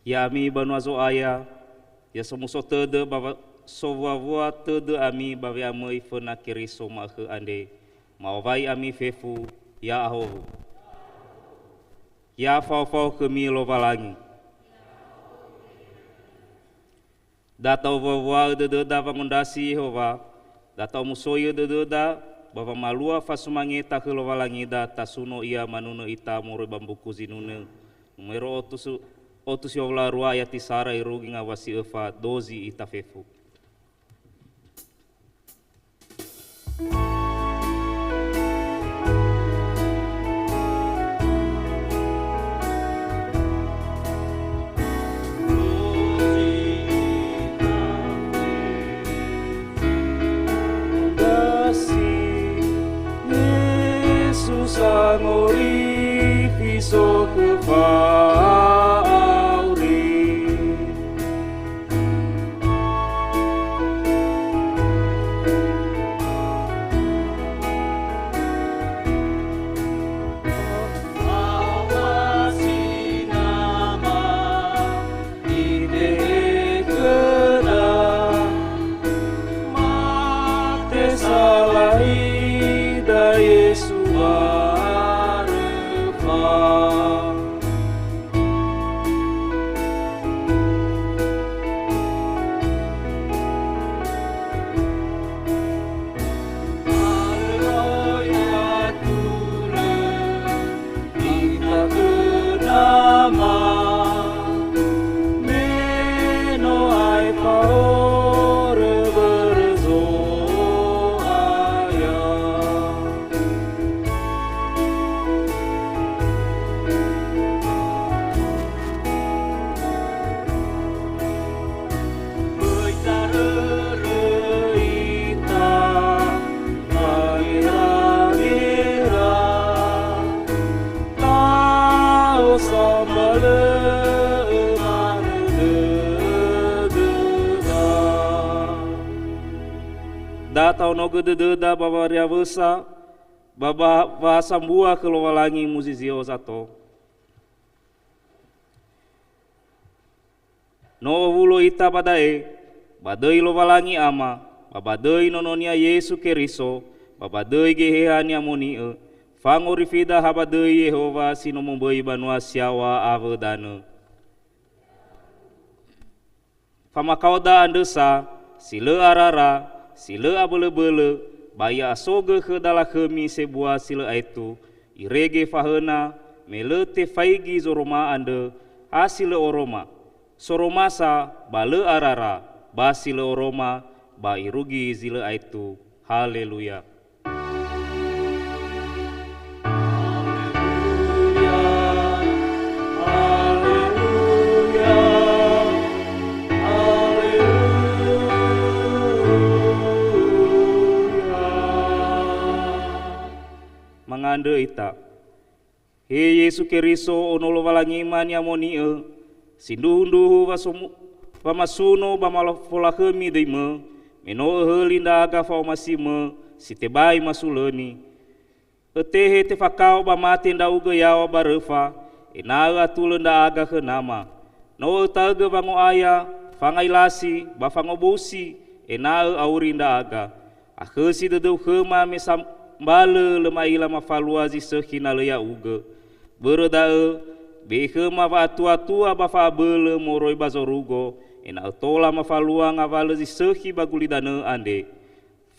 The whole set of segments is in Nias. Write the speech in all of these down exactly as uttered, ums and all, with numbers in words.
Ya'ami banua Zo'aya, ya somuso tödö ba wa-, sowuawua tödö ami ba we'amöi föna Keriso ma'ökhö andre, ma'owai ami fefu, ya'ahowu. Ya faofao khömi Lowalangi. Da ta'owuawua'ö dödöda wangondrasi Yehowa, da ta'omusoi'ö dödöda ba wamalua fasumangeta khö Lowalangida, tasuno Ia manunö ita moroi ba Mbuku Zinunö, numero otu su-, otu siwawularua ayati sara irugi ngawua si öfa, dozi ita fefu. Dasi Yesu sangorifi sokhö fa'auri. Itehegöna mate salaida Yesu waröfa. Ita khö Nama, me no aefa horö wörö Zo'aya. Böi tarörö ita, Gera-gera, ta'o sambalö'ö manö dödöda. Da ta'onogö dödöda ba wariawösa, ba, ba, ba sambua khö Lowalangi muzizio zato. No owulo ita ba da'e, ba döi Lowalangi Ama, ba ba döi Nono-Nia Yesu Keriso, ba ba döi Geheha Ni'amoni'ö, fangorifida ha ba döi Yehowa si no momböi banua si yaŵa awö danö. Famakaoda andrö sa, si lö arara, si lö abölöbölö, ba i'asogö khöda lakhömi sebua si lö aetu, irege fahöna, me lö tefaigi zoroma andrö, ha si lö oroma. Soromasa ba lö arara, ba si lö oroma, ba irugi zi lö aetu. Haleluya. Haleluya. Haleluya. Haleluya. Mangandrö ita. He Yesu Keriso, Ono Lowalangima ni'amoni'ö, sindruhundruhu wa somu-, wamasuno ba mala-, folakhömi döimö, me no öhöli ndra'aga fa'omasimö si tebai masulöni. Ötehe tefakao ba mate ndra'ugö yaŵa ba röfa, ena'ö atulö ndra'aga khö Nama. No ötaögö wango'aya, fangailasi, ba fangobusi, ena'ö auri ndra'aga. Akhösi dödöu khöma me sambalö lö ma'ila mafalua zi sökhi na lö ya'ugö. Börö da'ö, be'e khöma wa'atuatua ba fa'abölö moroi ba zorugo, ena'ö tola mafalua ngawalö zi sökhi ba gulidanö andre.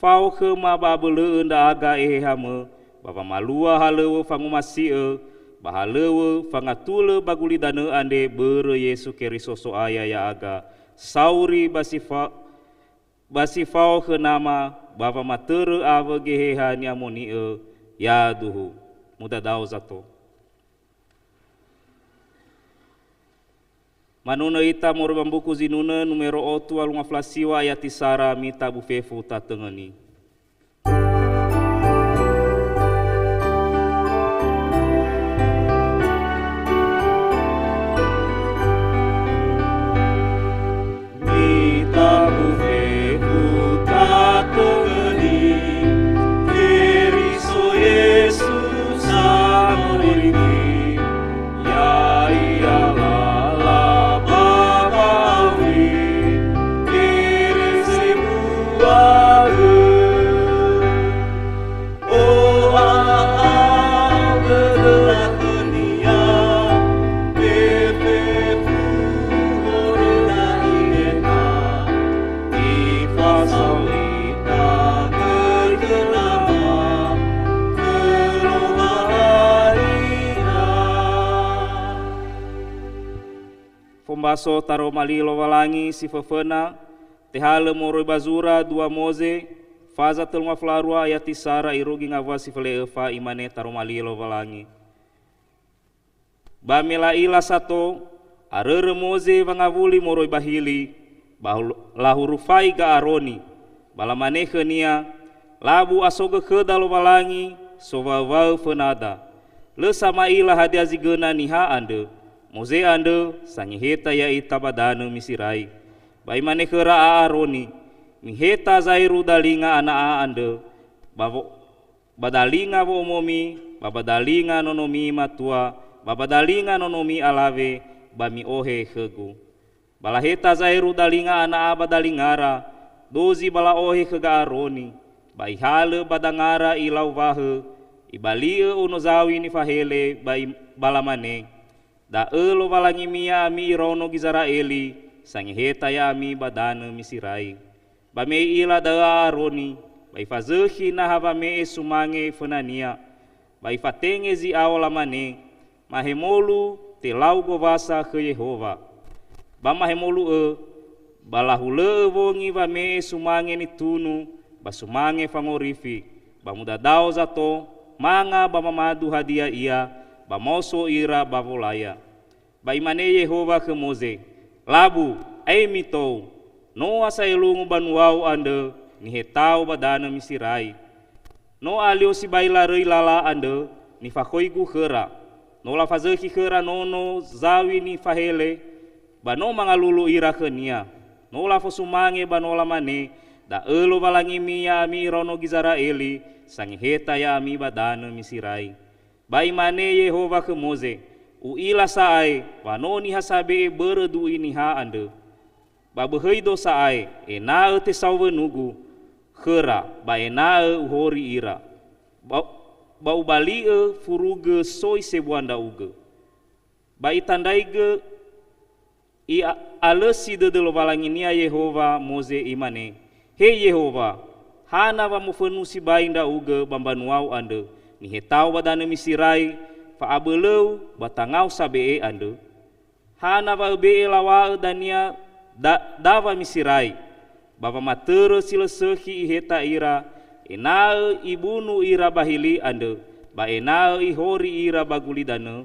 Fao khöma ba abölö'ö ndra'aga ehehamö, ba wamalua halöŵö fangomasi'ö, ba halöŵö fangatulö ba gulidanö andre börö Yesu Keriso So'aya ya'aga, sauri ba si fa-, ba si fao khö Nama ba wamatörö awö Geheha Ni'amoni'ö, yaduhu. Mudadao zato. Manunö ita moroi ba Mbuku Zinunö numero otu, alunga fla siŵa ayati sara, mitabu fefu tatöngöni. Mitabu fefu tatöngöni, Keriso Yesu Sangorifi, Ya'ia lala ba So taroma li Lowalangi si föföna, tehalö moroi ba zura dua Moze, faza tölu ngafulu a rua ayati sara irugi ngawua si föle'öfa, imane taroma li Lowalangi. Ba me la'ila sato, arörö Moze wangawuli moroi ba hili, ba hul-, lahurufai Ga'aroni, ba lamane khönia, "Labu asogö khöda Lowalangi, sowaöwaö fönada." Lö sama'ila hadia zi göna niha andrö, Moze andrö sangeheta ya'ita ba danö Miserai. Ba imane khöra A'aroni, "Miheta zaeru dalinga ana'a andrö, ba wo-, ba dalinga wo'omomi, ba ba dalinga nonomi matua, ba ba dalinga nonomi alawe, ba mi'ohe khögu." Ba laheta zaeru dalinga ana'a ba dalingara, dozi ba la'ohe khö Ga'aroni, ba ihalö ba dangara ilau wahö, ibali'ö ono zaw̃i nifahele ba i-, ba lamane, "Da'ö Lowalangimi ya'ami iraono Gizera'eli, sangeheta ya'ami ba danö Miserai." Ba me i'ila da'ö A'aroni, ba ifazökhi naha wame'e sumange fönania, ba ifatenge zi'ao lamane, "Mahemolu telau gowasa khö Yehowa." Ba mahemolu'ö, ba lahulö'ö wongi wame'e sumange nitunu, ba sumange fangorifi, ba mudadao zato, manga ba mamadu hadia ia, ba maoso ira ba wolaya. Ba imane Yehowa khö Moze, "Labu, aemi tou, no asaelungu banuau andrö nihetau ba danö Miserai. No alio sibai laröi lala andrö nifakhoigu khöra. No lafazökhi khöra nono zaw̃i nifahele, ba no mangalulu ira khönia. No lafosumange ba no lamane, 'Da'ö Lowalangimi ya'ami iraono Gizera'eli, sangeheta ya'ami ba danö Miserai.'" Ba imane Yehowa khö Moze, "U'ila sa'ae wa no niha sabe'e börö du'i niha andrö. Ba böhöido sa'ae, ena'ö tesau wönugu khöra, ba ena'ö uhori ira. Ba, ba ubali'ö furugö soi sebua ndra'ugö." Ba itandraigö i'alösi dödö Lowalanginia Yehowa Moze, imane, "He Yehowa, hana wa mofönu sibai ndra'ugö ba mbanuau andrö, nihetau ba danö Miserai, fa'abölöu ba tangau sabe'e andrö? Hana wa öbe'e law̃a'ö dania da-, dawa Miserai, ba wamatörö si lö sökhi iheta ira, ena'ö ibunu ira ba hili andrö, ba ena'ö ihori ira ba gulidanö?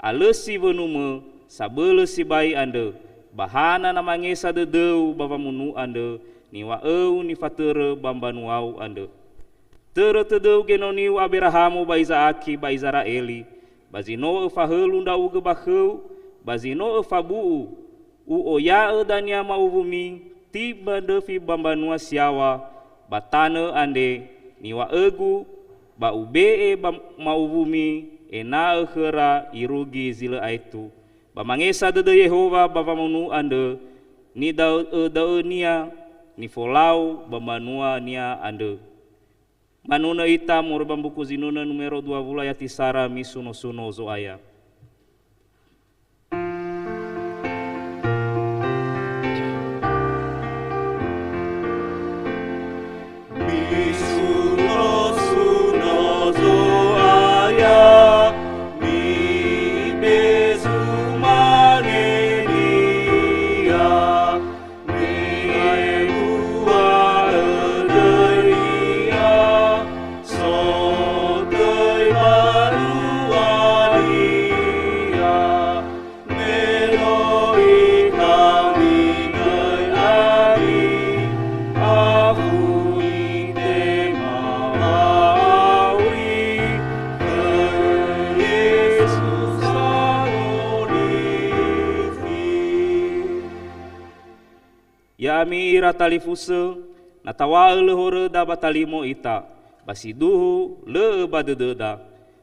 Alösi wönumö sabölö sibai andrö, ba hana na mangesa dödöu ba wamunu andrö niŵa'öu nifatörö ba mbanuau andrö. Törö tödöu genoniu Aberahamo ba Iza'aki ba Izera'eli, ba zi no öfahölu ndra'ugö ba khöu, ba zi no öfabu'u, u'oya'ö dania ma'uwumi tiba ndröfi ba mbanua si yaŵa ba tanö andre niŵa'ögu, ba ube'e ba ma'uwumi ena'ö khöra irugi zi lö aetu." Ba mangesa dödö Yehowa ba wamunu andrö, nida'öda'önia nifolau ba mbanuania andrö. Manunö ita moroi ba Mbuku Zinunö numero dua wulu ayati sara, misunosuno Zo'aya. Misunosuno Zo'aya, mibezu mangenia, me ebua ödöi ia, so töi banua lia. Me no ikawinöi ami, afu itema wa'auri khö Yesu Sangorifi. Ya'ami ira talifusö, na taw̃a'ö lö horöda ba talimo ita, ba siduhu lö'ö ba dödöda.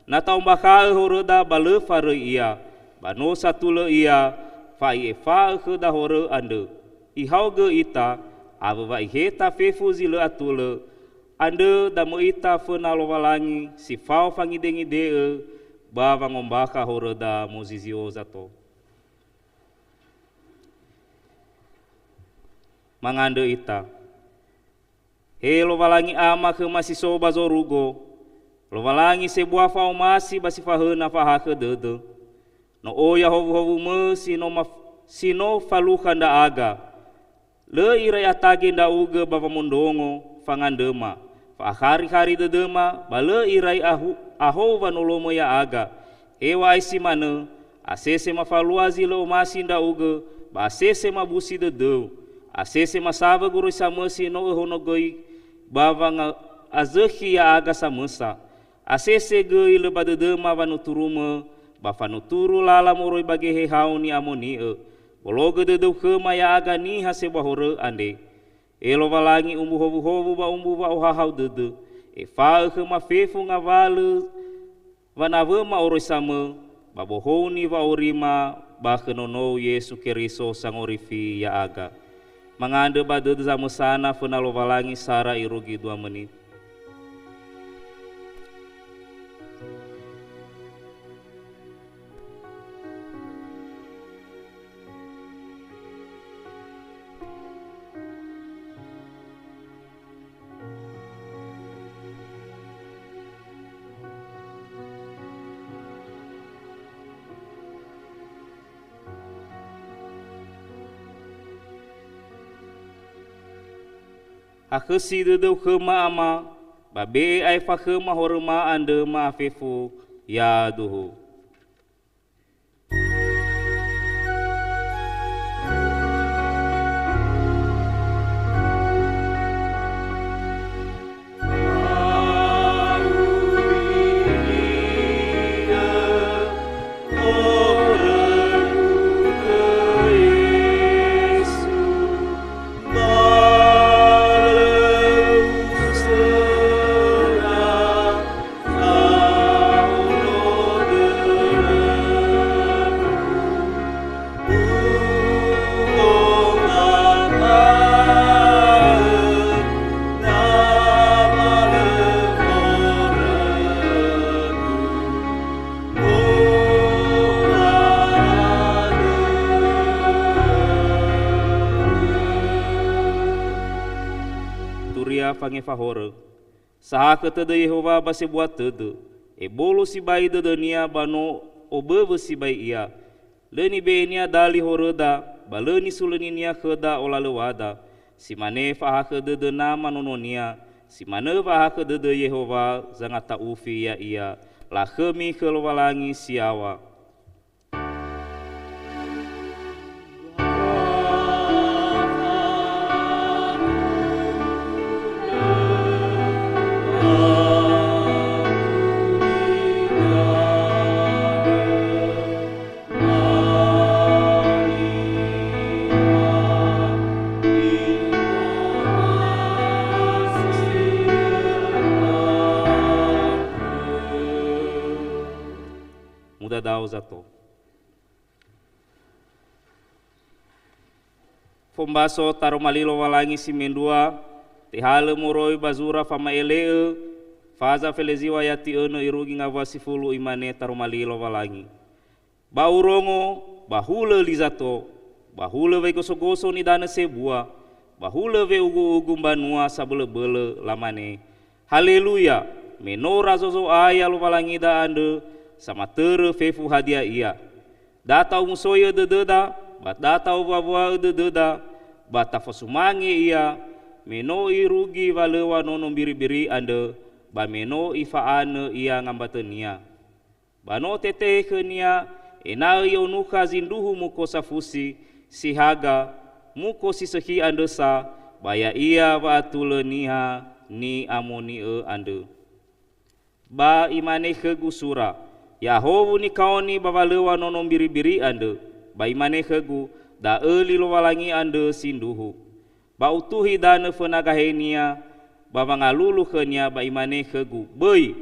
Na ta'ombakha'ö horöda ba lö faröi ia, ba no satulö ia, fa'i'efa'ö khöda horö andrö. Ihaogö ita, awö wa iheta fefu zi lö atulö, andrö damö'ita föna Lowalangi si fao fangidengide'ö ba wangombakha horöda muzizio zato. Mangandrö ita. He Lowalangi Ama khöma si so ba zorugo, Lowalangi sebua fa'omasi ba si fahöna fa'ahakhö dödö. No oya howuhowumö si no maf-, si no falukha ndra'aga. Lö irai atage ndra'ugö ba wamondrongo fangandröma, fa'akhari-khari dödöma, ba lö irai ahu-, ahou wanolomö ya'aga. Heŵa'ae si manö, asese mafalua zi lö omasi ndra'ugö, ba asese mabusi dödöu. Asese masawö goroisa mösi no öhonogöi ba wanga'azökhi ya'aga samösa. Asese göi lö ba dödöma wanuturumö, ba fanuturu lala moroi ba Geheha-U Ni'amoni'ö. Bologö dödöu khöma ya'aga niha sebua horö andre. E Lowalangi, umbu howuhowu ba umbu wa'ohahau dödö. Efa'ö khöma fefu ngawalö wanawöma oroisamö, ba bohouni wa'aurima ba khö Nonou Yesu Keriso Sangorifi ya'aga. Mangandrö ba dödö zamösana föna Lowalangi sara irugi dua menit. Hakhösi dödöu khöma, Ama, ba be'e aefa khöma horöma andrö ma'afefu yaduhu. Turia fangefa horö. Sahakhö tödö Yehowa ba sebua tödö. Ebolo sibai dödönia ba no oböwö sibai ia. Lö nibe'enia dali horöda, ba lö nisulöninia khöda olalöwada. Si mane fa'ahakhö dödö Nama nononia, si manö fa'ahakhö dödö Yehowa zangata'ufi ya'ia. Lakhömi khö Lowalangi si yaŵa. Mudadao zato. Fombaso taroma li Lowalangi si mendrua, tehalö moroi ba zura fama'ele'ö, faza feleziwa yati önö irugi ngawua sifulu, imane taroma li Lowalangi. Ba urongo, ba hulö li zato, ba hulö wegosogoso nidanö sebua, ba hulö we'ugu'ugu mbanua sabölöbölö, lamane, Haleluya! Me no Razo Zo'aya Lowalangida andrö, samatörö fefu hadia ia. Da ta'omusoi'ö dödöda, ba da ta'owuawua'ö dödöda, ba tafosumange ia, me no irugi walöŵa nono mbiribiri andrö, ba me no ifa'anö ia ngambatönia. Ba no tetehe khönia, ena'ö i'onukha zindruhu muko safusi, si haga, muko si sökhi andrö sa, ba ya'ia wa'atulö Niha Ni'amoni'ö andrö. Ba imane khögu sura, "Ya'ahowu nikaoni ba walöŵa nono mbiribiri andrö." Ba imane khögu, "Da'ö li Lowalangi andrö sindruhu." Ba utuhi danö föna gahenia, ba wangalulu khönia, ba imane khögu, "Böi,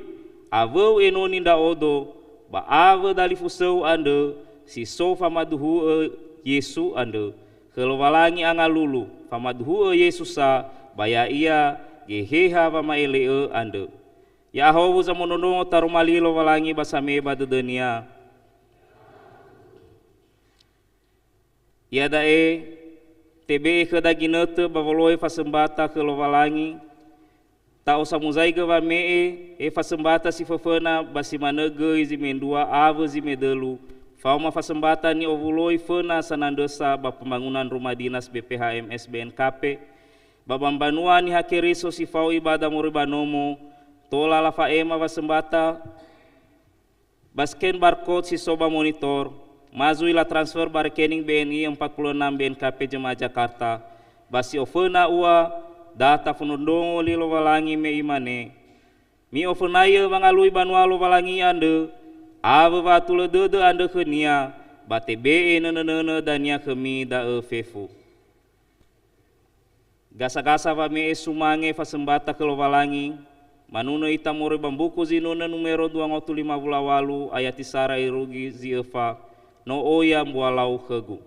awöu enoni ndra'odo, ba awö dalifusöu andrö si so famaduhu'ö Yesu andrö." Khö Lowalangi angalulu, famaduhu'ö Yesu sa, ba ya'ia Geheha wama'ele'ö andrö. Ya'ahowu zamondrondrongo taroma li Lowalangi ba sama'e ba dödönia. Iada'e, tebe'e khöda ginötö ba wolohe fasömbata khö Lowalangi, ta'osamuzaigö wame'e, he fasömbata si föföna ba si manö göi zi mendrua awö zi medölu, Faoma fasembata ni'owuloi föna sanandrösa ba pembangunan Rumah Dinas B P H M S B N K P, ba, ba mbanua Niha Keriso si fao ibada moroi ba nomo, tola lafa'ema wasembata ba scan barcode si so ba monitor, ma zui latransfer ba rekening B N I empat puluh enam B N K P Jemaah Jakarta, ba si oföna ua, da tafondrondrongo li Lowalangi me Imane, "Mi'ofönai'ö wangalui banua Lowalangi andrö, awö wa'atulö dödö andrö khö-Nia, ba tebe'e nönö-nönö dania khömi da'ö fefu." Gasa-gasa wame'e sumange fasembata khö Lowalangi, manunö ita moroi ba mbuku Zinunö numero dua ngawutu lima wulu a walu, ayati sara irugi zi öfa, "No oya mbualau khögu."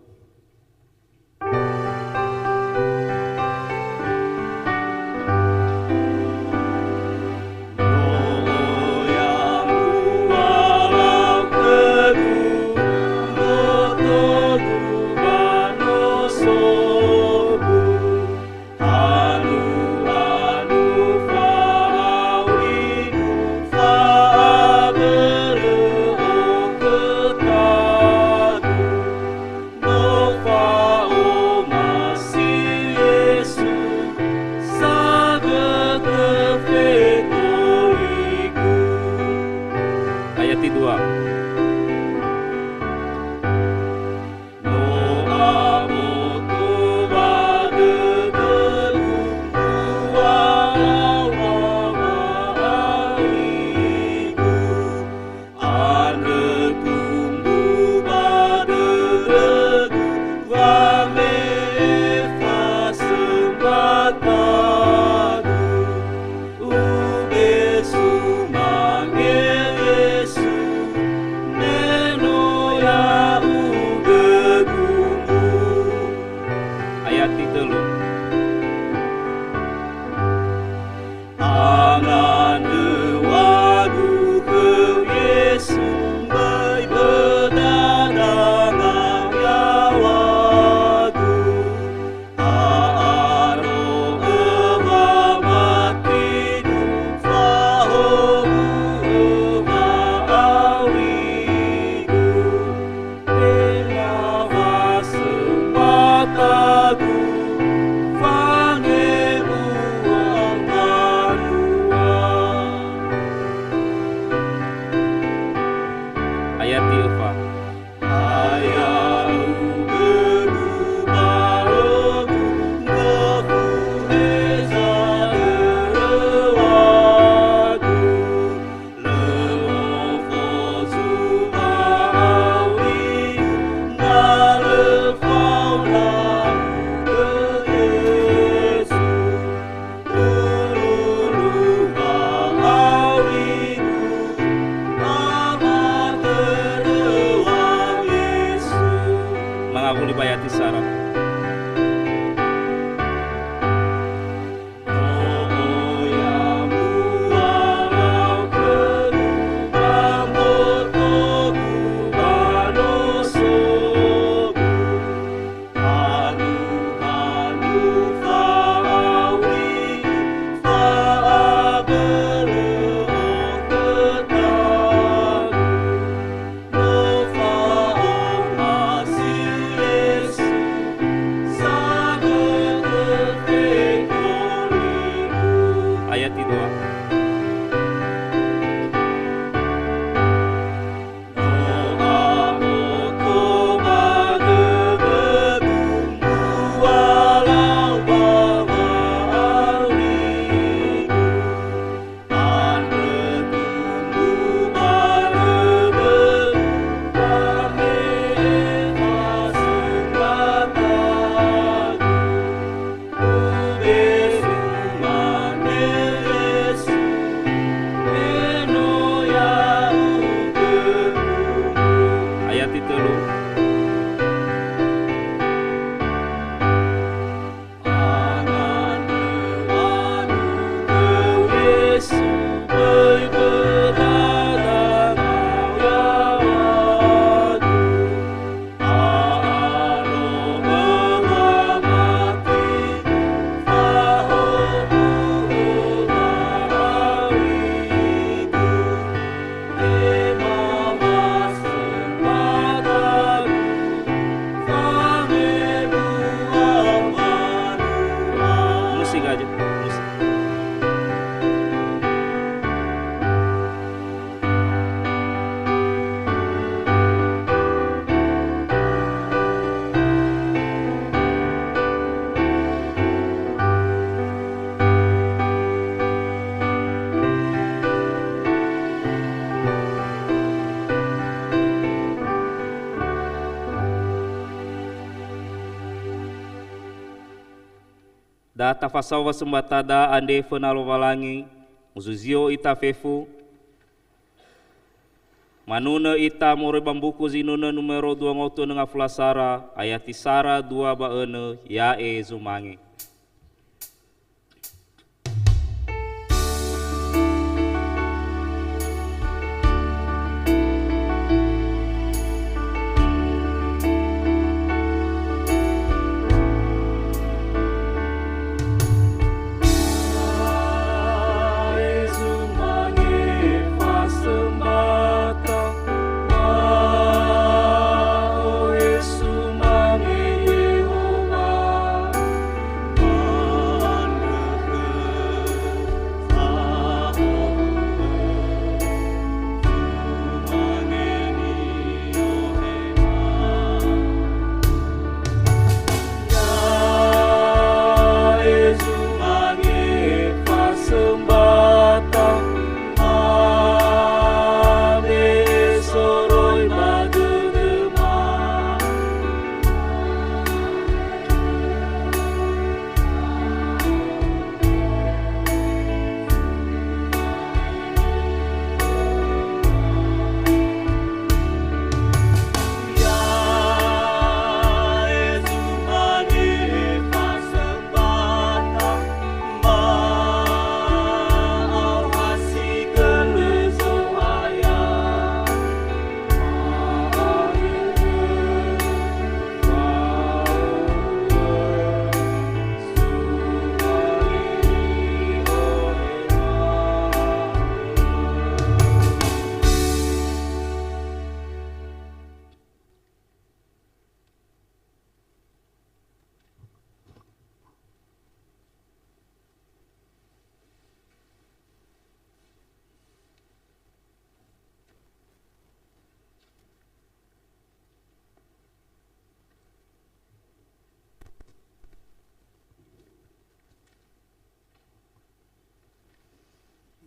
Da tafasao wasõmbatada andre föna Lowalangi, muzuzio ita fefu, manunö ita moroi ba mbuku Zinunö numero dua ngawutu önö ngafulu a sara, ayati sara dua ba önö, ya'e zumange.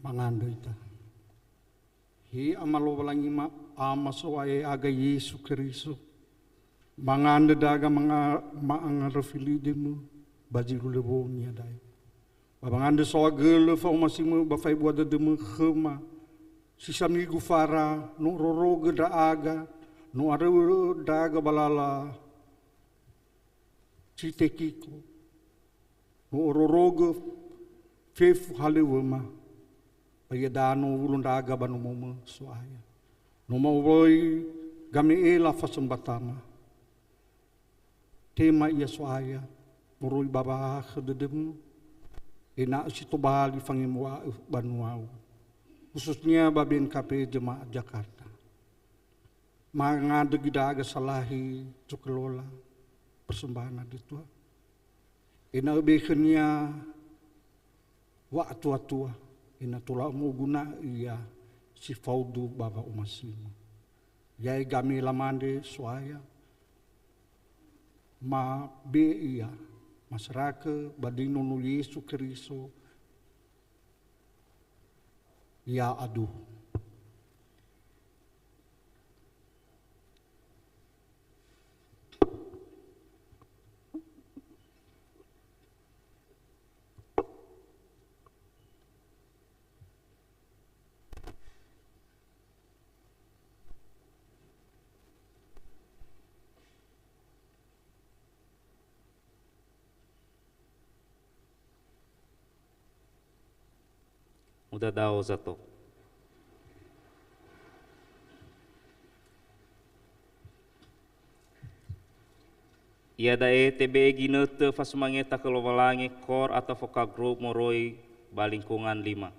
Mangandrö ita. He Ama Lowalangima, Ama So'aya Ya'aga Yesu Keriso, mangandrö ndra'aga manga-, ma'angaröfi lidimö ba zi lulö wongi iada'e. Ba mangandrö saohagölö fa'omasimö ba fa'ebua dödömö khöma, si samigu fara, no ororogö ndra'aga, no aröu ndra'aga ba lala si tekiko, no ororogö fefu halöŵöma, ba iada'a no owulo ndra'aga ba nomomö, So'aya. No ma'owai game'ela fasömbatama. Tema ia, So'aya, moroi ba wa'ahakhö dödömö, ena'ö si tobali fangemu'a'ö banuau, khususnya ba B N K P Jemaat Jakarta. Mangandrö göi ndra'aga salahi zokhelola persembahan andre, Tuhan. Ena'ö be khönia wa'atuatua, ena'ö tola moguna'ö ia si faudu ba wa'omasimö. Ya'e game'ela andre, So'aya, mabe'e ia, masarakö ba döi Nono Yesu Keriso, ya'aduhu. Mudadao zato. Iada'e tebe'e ginötö fasumangeta khö Lowalangi, kor atau vokal group moroi ba lingkungan lima.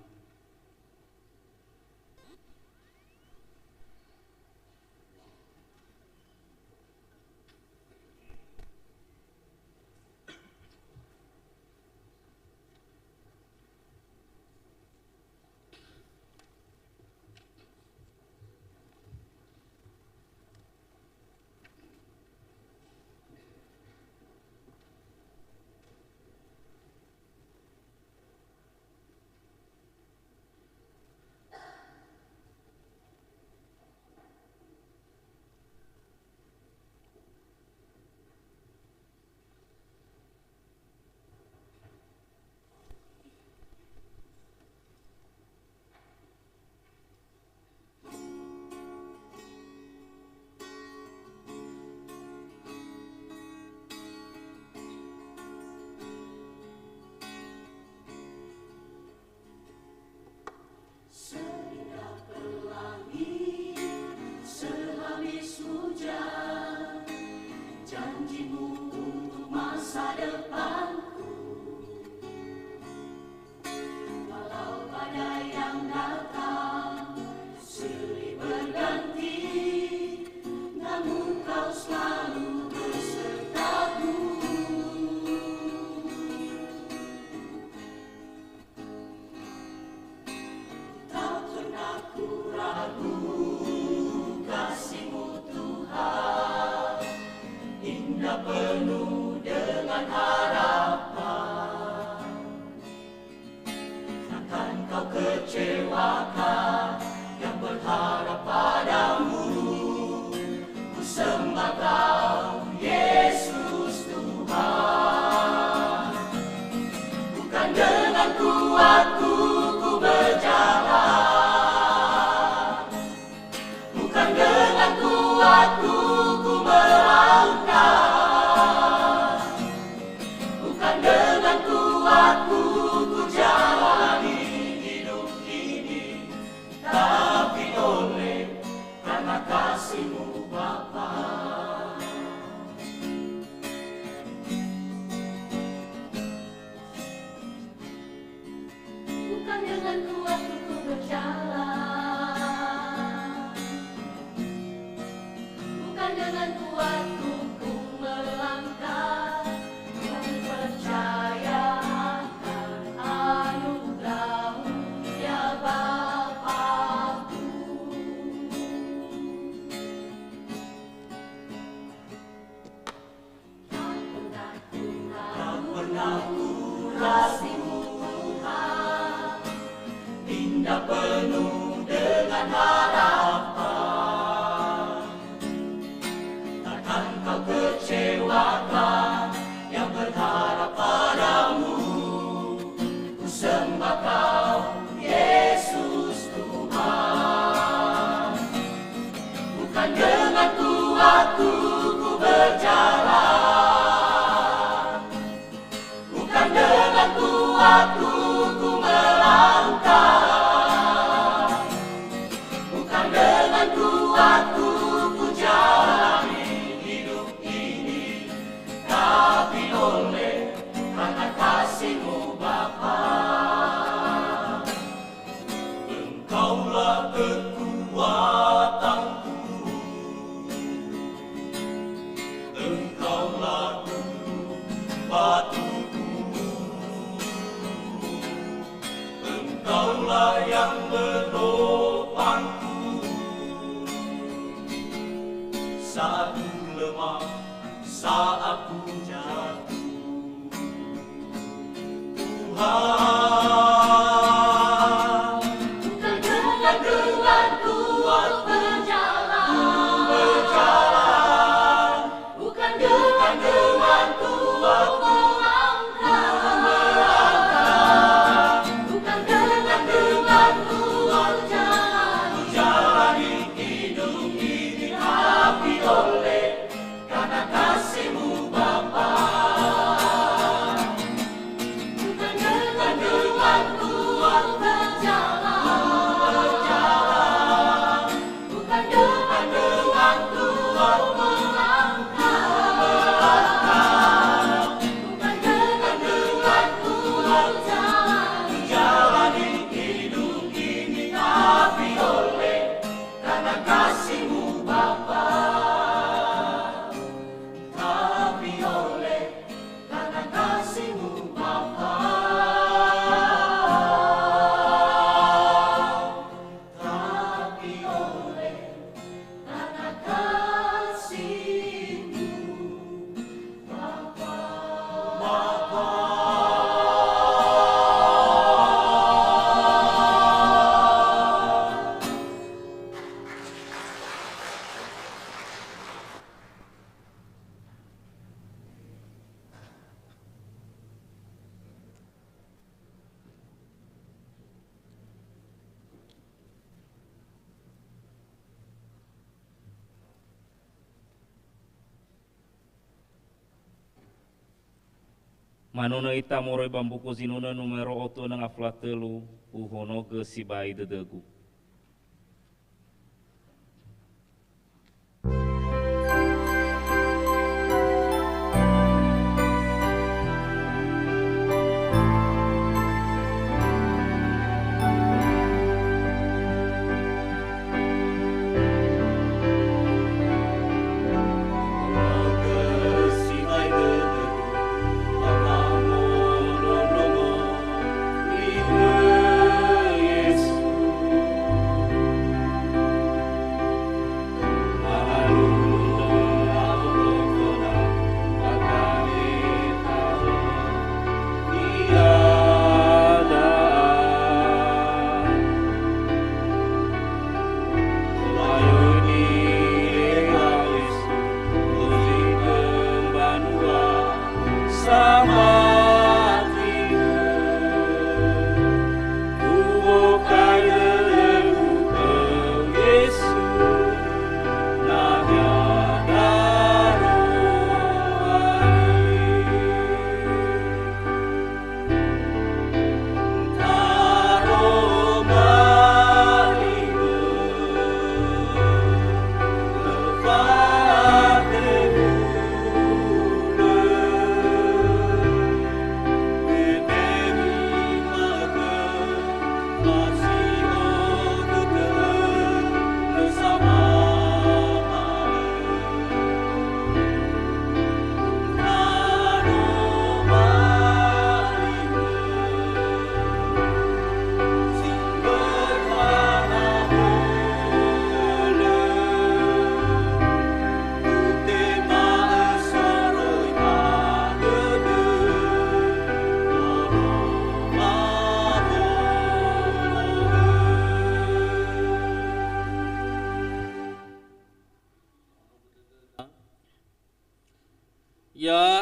Jalan. Bukan dengan kuatku ku melangkah, tapi percaya akan anugerah-Mu, ya Bapakku. Tak pernah ku ragu, Tuhan, indah penuh dengan harapan. Takkan Kau kecewakan yang berharap pada-Mu. Ku sembah Kau, Yesus Tuhan. Bukan dengan kuatku ku berjalan, bukan dengan kuatku ku melangkah, bukan dengan kuatku ku jalani hidup ini, tapi oleh karena kasih-Mu, Bapa. Engkaulah kekuatanku, Engkaulah gunung batuku, Engkaulah yang menopangku. Saat ku lemah, saat ku jatuh, Tuhan. Bukan dengan kuatku berjalan, berjalan. Bukan dengan kuatku melangkah, melangkah. Bukan dengan kuatku berjalan, berjalan di hidup ini, tapi oleh karena kasih-Mu, Bapa. Bukan dengan kuatku berjalan, berjalan. Bukan dengan kuatku melangkah, melangkah. Bukan dengan kuatku berjalan, berjalan di hidup ini, tapi oleh karena kasih-Mu, Bapa. Tapi oleh karena kasih-Mu, Bapa. Tapi oleh karena kasih-Mu, Bapa. Bapa. Manunö ita moroi ba Mbuku Zinunö numero otu eneng afula tölu, uhonogö sibai dödögu.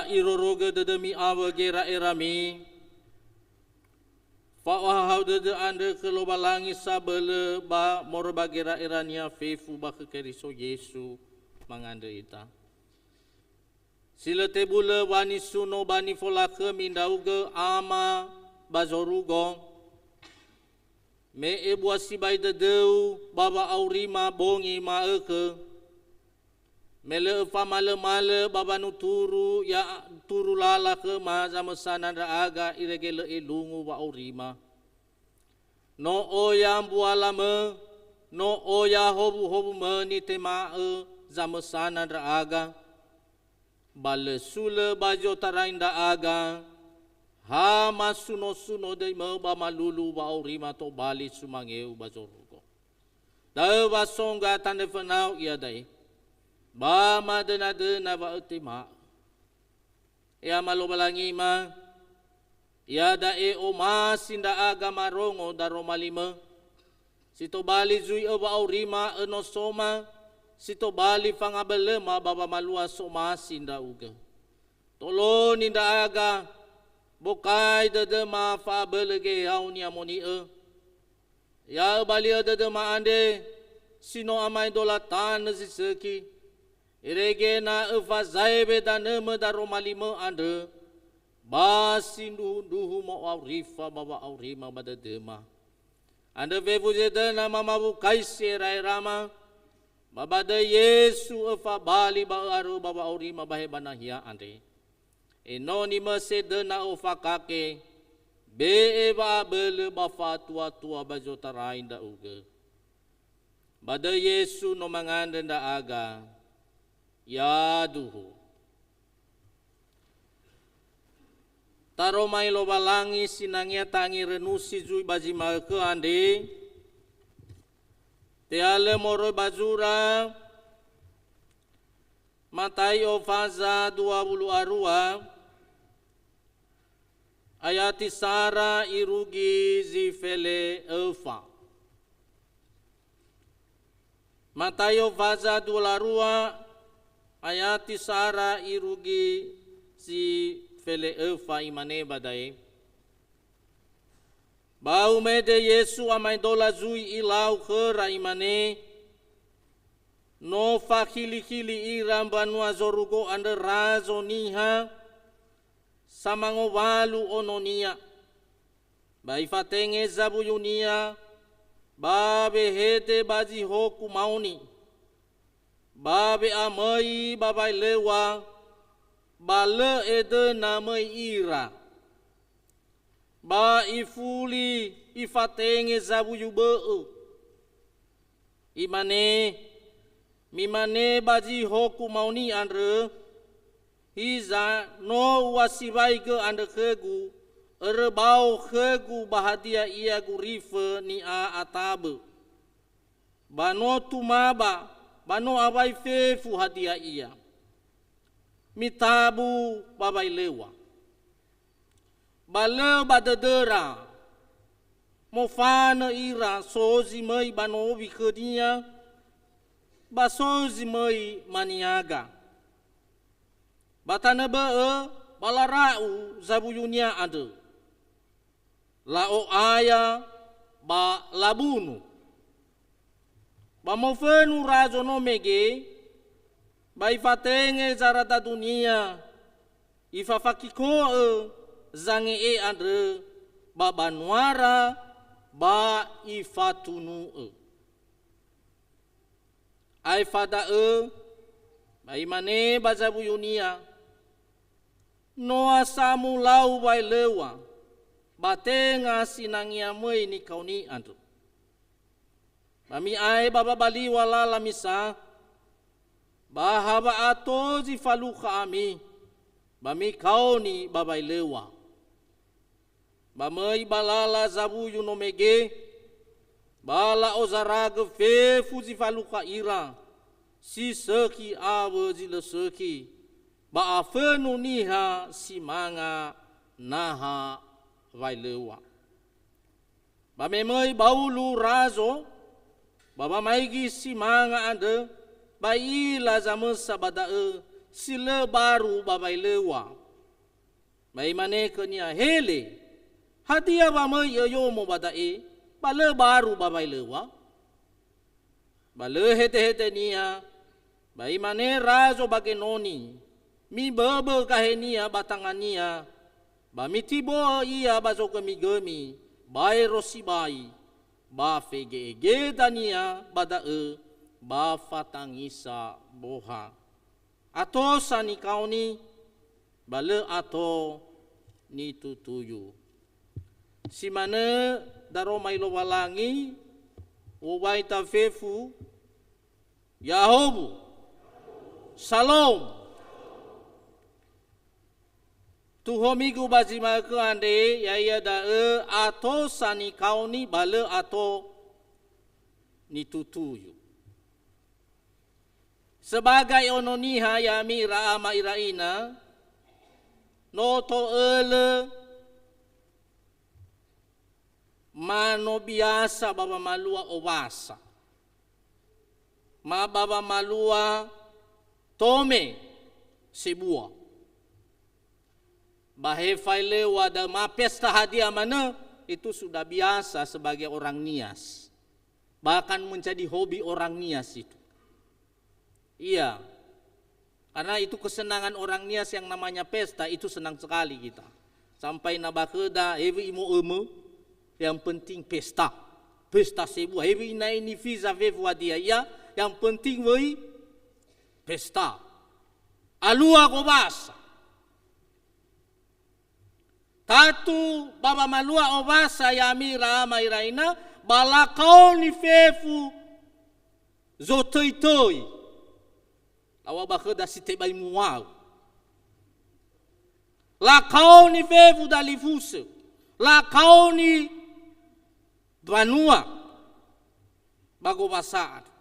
Irorogö dödömi awö gera'erami. Fa'ohahau dödö andrö khö Lowalangi sabölö ba moroi ba gera'erania fefu ba khö Keriso Yesu mangandrö ita. Si lö tebulö wa nisuno ba nifolakhömi ndra'ugö, Ama, ba zorugo, me ebua sibai dödöu ba wa'aurima bongi ma'ökhö, me lö öfamalömalö ba wanuturu ya turu lala khöma zamösana ndra'aga irege lö elungu wa'aurima. No oya mbualamö, no oya howuhowumö nitema'ö zamösana ndra'aga. Ba lö sulö ba zi otarai ndra'aga, ha masunosuno döimö ba malulu wa'aurima tobali sumangeu ba zorugo. Da'ö wa so ngga tanö fönau iada'e, ba madönadöna wa ötema'ö. E Ama Lowalangima, iada'e omasi ndra'aga marongo daroma limö, si tobali zui öwa'aurima önosoma, si tobali fangabölöma ba wamalua somasi ndra'ugö. Toloni ndra'aga, bokai dödöma fa'abölö gehehaonia moni'ö. Ya öbali'ö dödöma andre, si no amaedola tanö zi sökhi, irege na öfazaewe danömö daroma limö andrö, ba sindruhundruhu mo'aurifa ba wa'aurima ba dödöma. Andrö fefu zedöna mamawukaisi era'erama, ba ba döi Yesu öfabali ba ö'arö ba wa'aurima ba he ba nahia andre. Enoni möse döna ofakake, be'e wa'abölö ba fa'atuatua ba zotarai ndra'ugö. Ba döi Yesu no mangandrö ndra'aga, yaduhu. Taromai Lowalangi sinangea tangerönusi zui ba zi ma'ökhö andre, tealö moroi ba zura, Mataio faza dua wulu a rua, ayati sara irugi zi fele öfa. Mataio faza dua wulu a rua, ayati sara irugi zi fele öfa, imane ba da'e. Ba umede Yesu amaedola zui ilau khöra, imane, "No fakhilikhili ira mbanua zorugo andrö Razo Niha, samangowalu ononia. Ba ifatenge zawuyunia, ba wehede ba zi hoku maoni, ba we'amöi ba waeleua, ba lö edöna möi ira. Ba ifuli ifatenge zawuyu bö'ö." Imane, "Mimane ba zi hoku maoni andrö, 'Hiza no u'asiwaigö andrö khögu, örö bao khögu ba hadia ia gurifö ni'a atabö. Ba no tumaba, ba no awai fefu hadia ia. Mitabu ba waeleua.'" Ba lö ba dödöra, mofanö ira so zi möi ba nowi khönia, ba so zi möi maniaga. Ba tanö bö'ö, ba lara'u zawuyunia andrö. La'o'aya ba labunu. Ba mofönu Razo no mege, ba ifatenge zaradadunia, ifafakiko'ö zange'e andrö ba banuara, ba ifatunu'ö. Aefa da'ö, ba imane ba zawuyunia, "No asamu lau waeleua, ba tenga sinangea möi nikaoni andrö. Ba mi'ae ba wabaliwa lala misa, ba ha wa'ato zi falukha ami, ba mikaoni ba waeleua." Ba möi ba lala zawuyu no mege, ba la'ozaragö fefu zi falukha ira, si sökhi awö zi lö sökhi, ba afönu niha si manga naha waeleua. Ba me möi baulu Razo, ba wamaigi si manga andrö, ba i'ila zamösa ba da'ö, si lö baru ba wailöŵa. Ba imane khönia, "Hele, hadia wa möi öyomo ba da'e, ba lö baru ba wailöŵa?" Ba lö hedehedenia, ba imane razo ba genoni, "Miböbö gahenia ba tangania, ba mitibo'ö ia ba zogömigömi, baero sibai, ba fege'ege dania ba da'ö, ba fatangisa boha." Ato sa nikaoni, ba lö ato nitutuyu. Si manö daroma i Lowalangi, u'owai ta fefu, Yahobu, Salom. Tuhomigu ba zi ma'ökhö andre, ya'ia da'ö ato sa nikaoni ba lö ato nitutuyu. Sebagai ono niha ya'ami ira ama ira ina, no to'ölö ma no biasa ba wamalua owasa. Ma ba wamalua tome sebua. Ba he faelewa da ma pesta hadia manö, itu sudah biasa sebagai orang Nias. Bahkan menjadi hobi orang Nias itu. Iya. Karena itu kesenangan orang Nias yang namanya pesta, itu senang sekali kita. Sampai na ba khöda, hewi imo'ömö, yang penting pesta. Pesta sebua, hewi ina ini visa fefu hadia ia, yang penting wöi pesta. Alua gowasa. Tatu ba wamalua owasa ya'ami ira ama ira ina, ba lakaoni fefu zotöitöi. Laŵa ba khöda si tebai muwau. Lakaoni fefu dalifusö. Lakaoni banua ba gowasa andrö.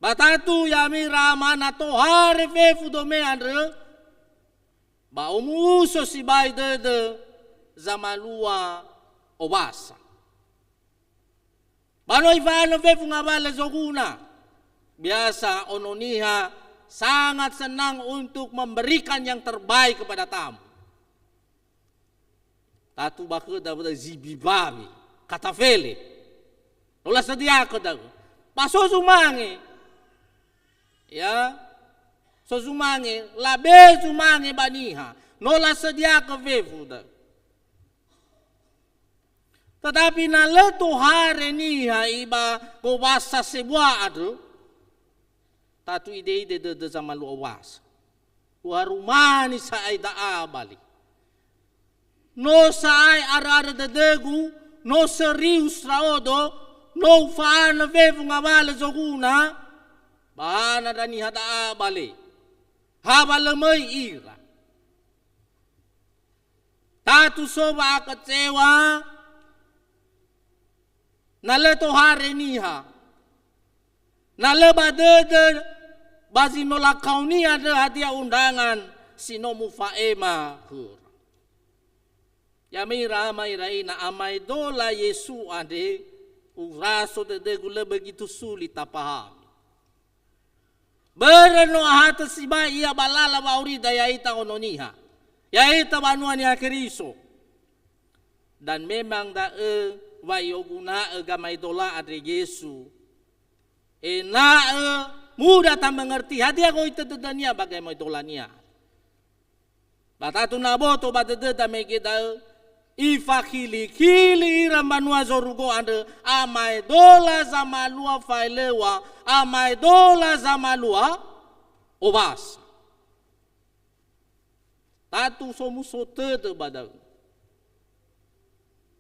Ba tatu ya'ami ira ama na tohare fefu dome andrö, ba omuso sibai dödö zamalua owasa. Ba no ifa'anö fefu ngawalö zoguna. Biasa ono niha sangat senang untuk memberikan yang terbaik kepada tamu. Tatu ba khöda wöda zibi bawi, katafele. No lasödiakö da'ö. Ba so zumange. Ya. So zumange, labe zumange ba niha. No lasödiakö fefu da'ö. Tetapi na lö tohare niha iba gowasa sebua andrö, tatu ide-ide dödö zamalua owasa. Uharumani sa'ae da'a bali. No sa'ae arö-arö dödögu, no serius ndra'odo, no ufa'anö fefu ngawalö zoguna, ba hana ndra niha da'a bale. Ha wa lö möi ira. Tatu so wa'akecewa, na lö tohare niha. Na lö ba dödö ba zi no lakaoni andrö hadia undangan si no mufa'ema khöra. Ya'ami ira ama ira ina, amaedola Yesu andre, uraso dödögu lö begitu sulit tapahami. Börö no ahatö sibai ia ba lala wa'aurida ya'ita ono niha, ya'ita banua Niha Keriso. Dan memang da'ö wa i'oguna'ö gamaedola andre Yesu, ena'ö mudah tamangerti hadia goita dödönia ba gamaedolania. Ba tatu na aboto ba dödöda mege da'ö, ifakhili-khili ira mbanua zorugo andrö, amaedola zamalua faelewa, amaedola zamalua owasa. Tatu somuso tödö ba da'ö.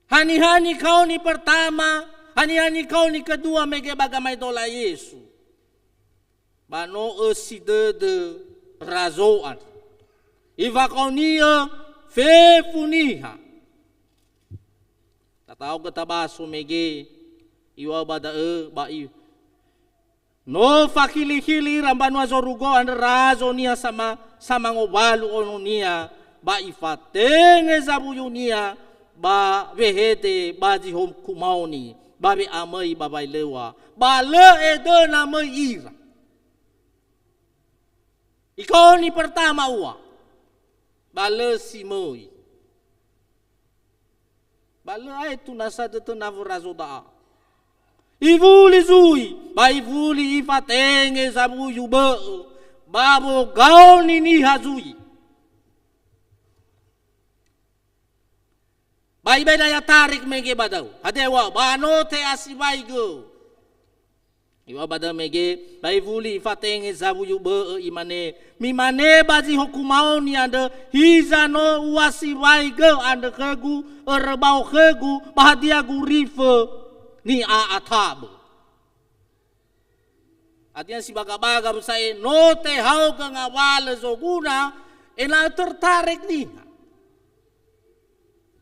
Haniha nikaoni pertama, haniha nikaoni kedua mege ba gamaedola Yesu. Ba no ösi dödö razo andrö. Ifakaoni'ö fefu niha. Tataogö tabaso mege, iŵa'ö ba da'ö, ba i-, no fakhili-khili ira mbanua zorugo andrö razo niha sama-, samangowalu ononia, ba ifatenge zawuyunia ba wehede ba zi huku maoni, ba we'amöi ba waelewa, ba lö edöna möi ira. Ikaoni pertama ua, ba lö si möi. Ba lö aetu nasa dödö nawö razo da'a. Ifuli zui, ba ifuli ifatenge zawuyu bö'ö, ba wogaoni niha zui. Ba ibeda ya tarik mege ba da'ö. Hadia ua, ba no te'asiwaigö. Iŵa'ö ba da'ö mege, ba ifuli ifatenge zawuyu bö'ö, imane, "Mimane ba zi hoku maoni andrö, 'Hiza no u'asiwaigö andrö khögu, örö bao khögu, ba hadia gurifö ni'a'atabö?'" Hadia si baga-baga sa'ae no tehaogö ngawalö zoguna, ena'ö tertarik niha.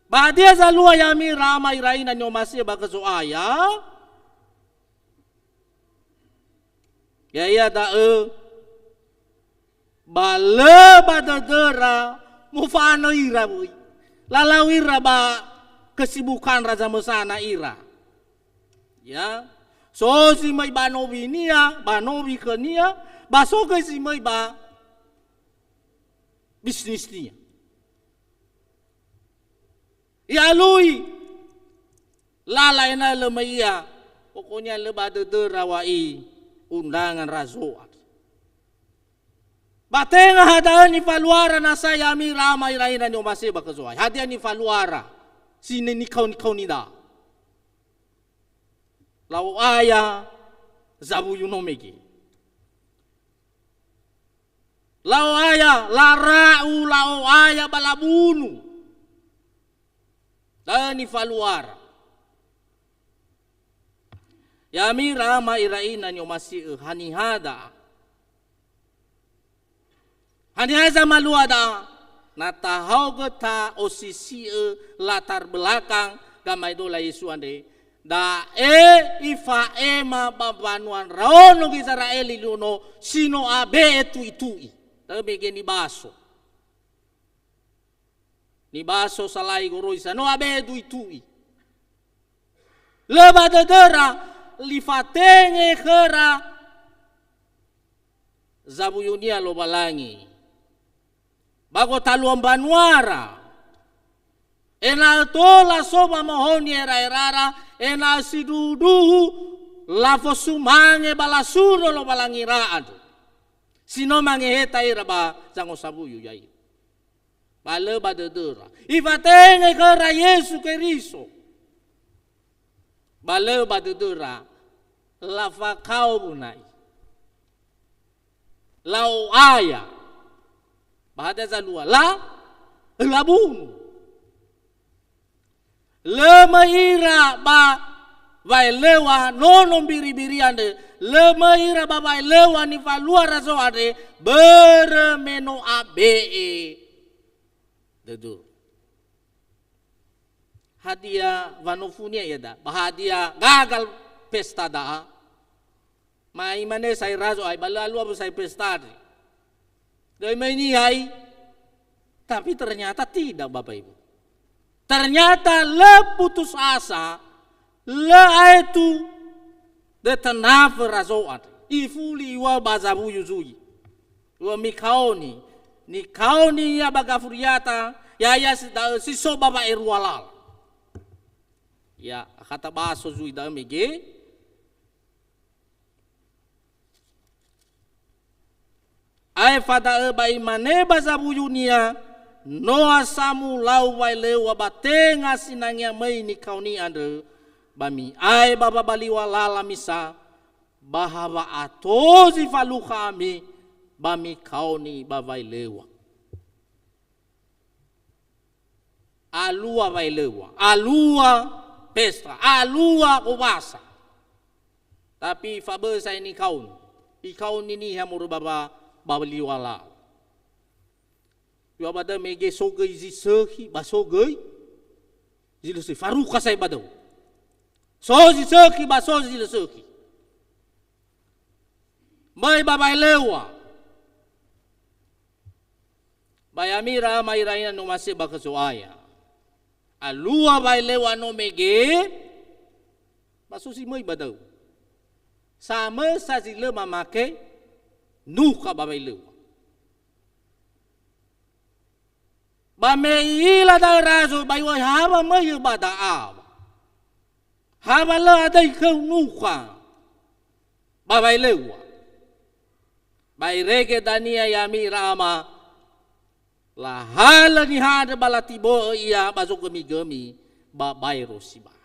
Ba hadia zalua ya'ami ira ama ira ina ni'omasi'ö ba khö Zo'aya? Ya'ia da'ö, ba lö ba dödöra mofa'anö ira wöi. Lalau ira ba kesibukan ra zamösana ira. Ya. So zi möi ba nowinia, ba nowi khönia, ba so göi zi möi ba bisnisnia. I'alui lala ena'ö lö möi ia, pokoknya lö ba dödöra wa'i undangan razo andrö. Ba tenga ha da'ö nifaluara nasa ya'ami ira ama ira ina ni'omasi'ö ba khö Zo'aya. Hadia nifaluara? Sine nikao-nikaoni da'a. La'o'aya zawuyu no mege. La'o'aya, lara'u, la'o'aya ba labunu. Da'ö nifaluara. Ya'ami ira ama ira ina ni'omasi'ö, haniha da'a? Haniha zamalua da'a? Na tahaogö ta'osisi'ö latar belakang gamaedola Yesu andre, da'e ifa'ema ba mbanua ndraono Gizera'eli luo no si no abe'e tu'i-tu'i. Da'ö mege nibaso. Nibaso salai goroi sa no abe'e tu'i-tu'i. Lö ba dödöra, lifatenge khöra zawuyunia Lowalangi. Ba gotalua mbanuara, ena'ö tola so wamohoni era-erara, ena'ö sindruhu-ndruhu lafosumange ba lasuno Lowalangira andrö. Si no mangeheta ira ba zangosawuyu ya'ia. Ba lö ba dödöra. Ifatenge khöra Yesu Keriso. Ba lö ba dödöra, lafakao wunai. La'o'aya. Ba hadia zalua? La, labunu. Lö möi ira ba waelewa nono mbiri-mbiri andrö, lö möi ira ba waelewa nifalua razo andre, börö me no abe'e dödö. Hadia wanofunia ia da'a? Ba hadia gagal pesta da'a? Ma imane sai razo ai, ba lö alua wö sai pesta andre. Döi möi niha i, tapi ternyata tidak, Bapak Ibu. Ternyata lö putus asa, lö aetu dödö nawö razo andre. Ifuli iŵa'ö ba zawuyu zui. Lö mikaoni, nikaoni ia ba gafuriata, ya'ia si da'ö si so ba wa'erua lala. Ya, akhata baso zui da'ö mege. Aefa da'ö ba imane ba zawuyunia, "Noa samulau waelewa ba tenga sinangea möi nikaoni andrö, ba mi'ae ba wabaliŵa lala misa, ba ha wa'ato zi falukha ami, ba mikaoni ba waelewa." Alua waelewa, alua pesta, alua owasa. Tapi fabö'ö sa'ae nikaoni. Ikaoni niha moroi ba, ba, ba liŵa lala. Iŵa'ö ba da'ö mege so göi zi sökhi, ba so göi zi lö sökhi. Farukha sa'ae ba da'ö. So zi sökhi, ba so zi lö sökhi. Möi ba waelewa. Ba ya'ami ira ama ira ina ni'omasi'ö ba khö Zo'aya. Alua waelewa no mege, ba so si möi ba da'ö. Samösa zi lö mamake nukha ba waelewa. Ba me i'ila da'ö razo, ba i'o'ö ha wamöi'ö ba da'a. Ha wa lö adai khöu nukha ba waeleua. Ba irege dania ya'ami ira ama, lahalö niha andrö ba latibo'ö ia ba zogömigömi ba baero sibai.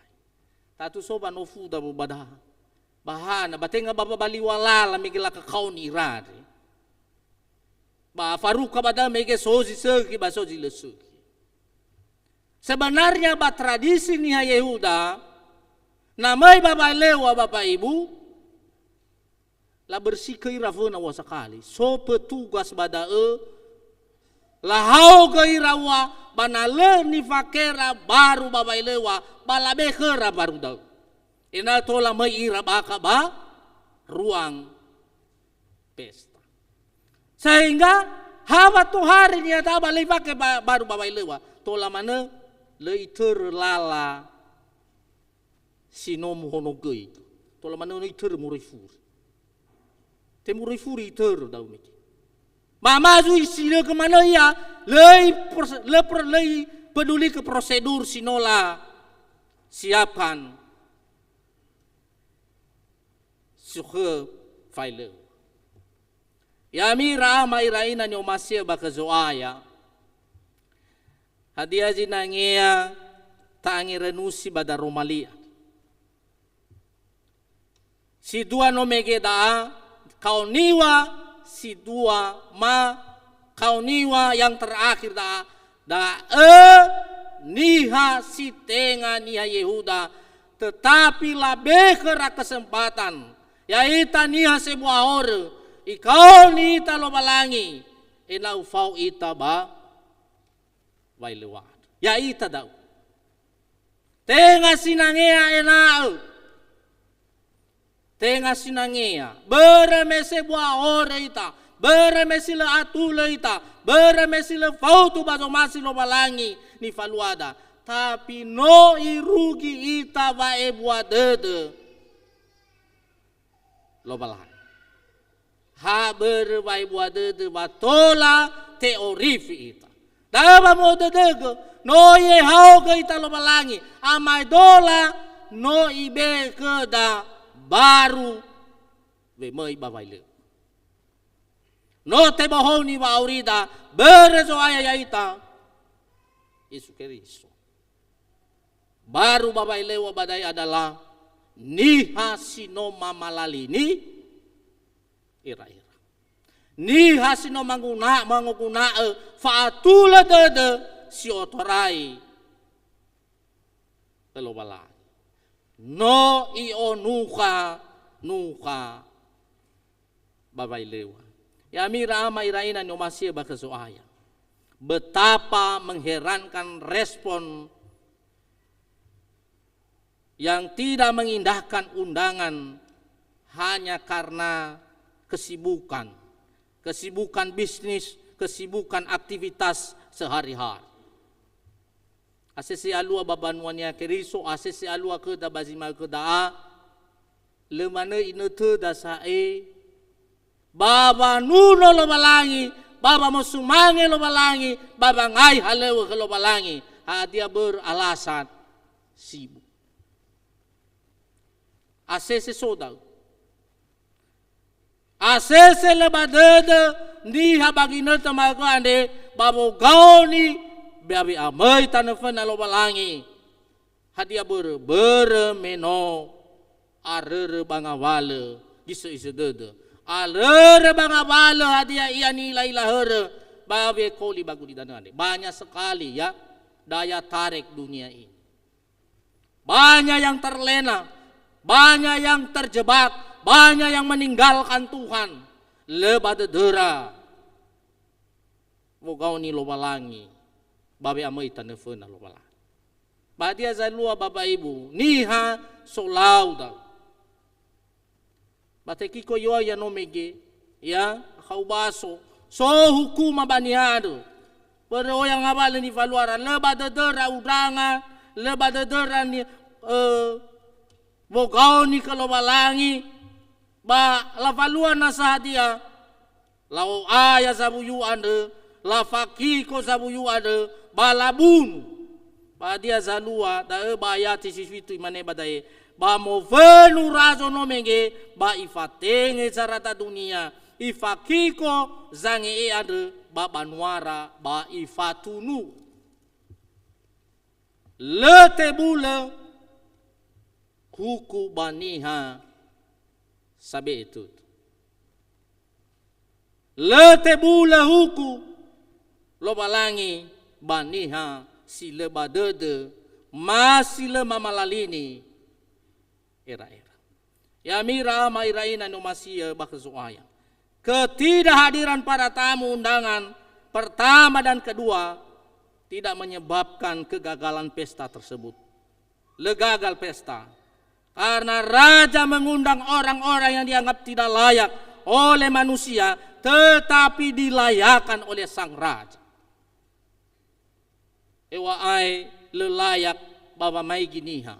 Tatu so ba nofuda bo ba daha. Ba hana, ba tenga ba, ba, ba liwa lala mege lakakaoni ira andre. Ba faruka ba da'ö mege so zi sökhi ba so zi lö sökhi. Sebenarnya ba tradisi niha Yehuda, na möi ba waeleua Bapak Ibu, labersikö ira föna ua sakali. So petugas ba da'ö, lahaogö ira ua, ba na lö nifakera baru ba waeleua, ba labe khöra baru da'ö. Ena'ö tola möi ira bakha ba ruang pesta. Sehingga ha wa tohare niada'a ba lö ifake ba, baru ba waeleua. Tola manö lö itörö lala si no muhonogöi. Tola manö no itörö moroi furi. Te moroi furi itörö da'ö mege. Ba ma zui si lö manö ia, lö i pros-, lö pro-, lö ipedulikö prosedur si no la siapkan. Sukhö faelö. Ya'ami ira ama ira ina ni'omasi'ö ba khö Zo'aya. Hadia zinangea ta'angerönusi ba daroma li andre? Si dua no mege da'a, kaoniwa si dua ma kaoniwa yang terakhir da'a, da'ö niha si tenga niha Yehuda, tetapi labe khöra kesempatan, ya'ita niha sebua horö, ikaoni ita Lowalangi, ena'ö fao ita ba waeleua. Ya'ita da'ö. Tenga sinangea ena'ö. Tenga sinangea. Börö me sebua horö ita. Börö me si lö atulö ita. Börö me si lö faudu ba zomasi Lowalangi nifaluada. Tapi no irugi ita wa'ebua dödö Lowalangi. Ha börö wa'ebua dödö wa tola te'orifi ita. Da'ö wa mu'odödögö, no Ihaogö ita Lowalangi, amaedola no Ibe'e khöda baru wemöi ba waeleua. No tebohouni wa'aurida börö Zo'aya ya'ita, Yesu Keriso. Baru ba waeleua ba da'e adalah niha si no mamalalini ira-ira. Niha si no manguna-, mangoguna'ö fa'atulö dödö si otarai khö Lowalangi. No i'onukha-nukha ba waeleua. Ya'ami ira ama ira ina ni'omasi'ö ba khö Zo'aya. Betapa mengherankan respon yang tidak mengindahkan undangan hanya karena kesibukan. Kesibukan bisnis, kesibukan aktivitas sehari-hari. Asese alua ba banua Niha Keriso, asese alua khöda ba zi ma'ökhö da'a, lö manö inötöda sa'ae, ba wanuno Lowalangi, ba wamosumange Lowalangi, ba wangai halöŵö khö Lowalangi. Hadia börö alasan? Sibuk. Asese so da'ö. Asese lö ba dödö niha ba ginötö ma'ökhö andre ba wogaoni ba we'amöi tanö föna Lowalangi. Hadia börö? Börö me no arörö ba ngawalö gisö'isö dödö. Arörö ba ngawalö hadia ia ni'ila-ila hörö ba wekoli ba gulidanö andre. Banyak sekali, ya, daya tarik dunia ini. Banyak yang terlena, banyak yang terjebak, banyak yang meninggalkan Tuhan. Lö ba dödöra wogaoni Lowalangi, ba we'amöi tanö föna Lowalangi. Ba hadia zalua, Bapak Ibu, niha solau da'ö? Ba tekiko yoa ya no mege, ya, khau baso. So hukuma ba niha andrö. Börö oya ngawalö nifaluara, lö ba dödöra undangan, lö ba dödöra ni, eh, wogaoni khö Lowalangi, ba lafalua nasa hadia, la'o'aya zawuyu andrö, lafakiko zawuyu andrö, ba labunu. Ba hadia zalua da'ö? Ba ayati si fitu imane ba da'e, ba mowönu razo no mege, ba ifatenge zarata dunia, ifakiko zange'e andrö ba banuara, ba ifatunu. Lö tebulö huku ba niha sabe'e tödö. Lö tebulö huku Lowalangi ba niha si lö ba dödö, ma si lö mamalalini era-era. Ya'ami ira ama ira ina ni'omasi'ö ba khö Zo'aya. Ketidakhadiran para tamu undangan pertama dan kedua tidak menyebabkan kegagalan pesta tersebut. Lö gagal pesta. Karena raja mengundang orang-orang yang dianggap tidak layak oleh manusia, tetapi dilayakkan oleh sang raja. Eŵa'ae lö layak ba wamaigi niha,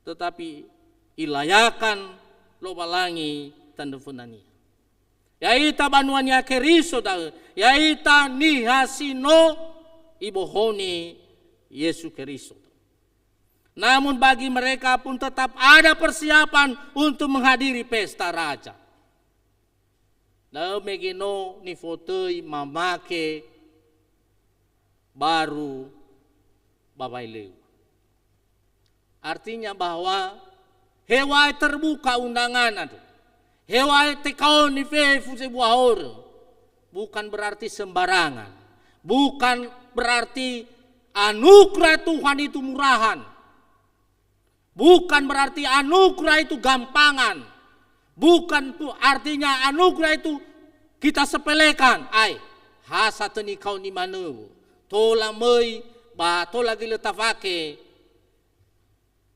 tetapi ilayakan Lowalangi tanö föna niha. Ya'ita banua-Nia Keriso da'ö, ya'ita niha si no ibohoni Yesu Keriso. Namun bagi mereka pun tetap ada persiapan untuk menghadiri pesta raja. Da'ö mege no nifotöi mamake baru ba waeleŵa. Artinya bahwa heŵa'ae terbuka undangan andrö, heŵa'ae tekaoni fefu sebua horö, bukan berarti sembarangan, bukan berarti anugerah Tuhan itu murahan, bukan berarti anugerah itu gampangan, bukan pu-, artinya anugerah itu kita sepelekan. Ae, ha satö nikaoni manö, tola möi ba tola göi lö tafake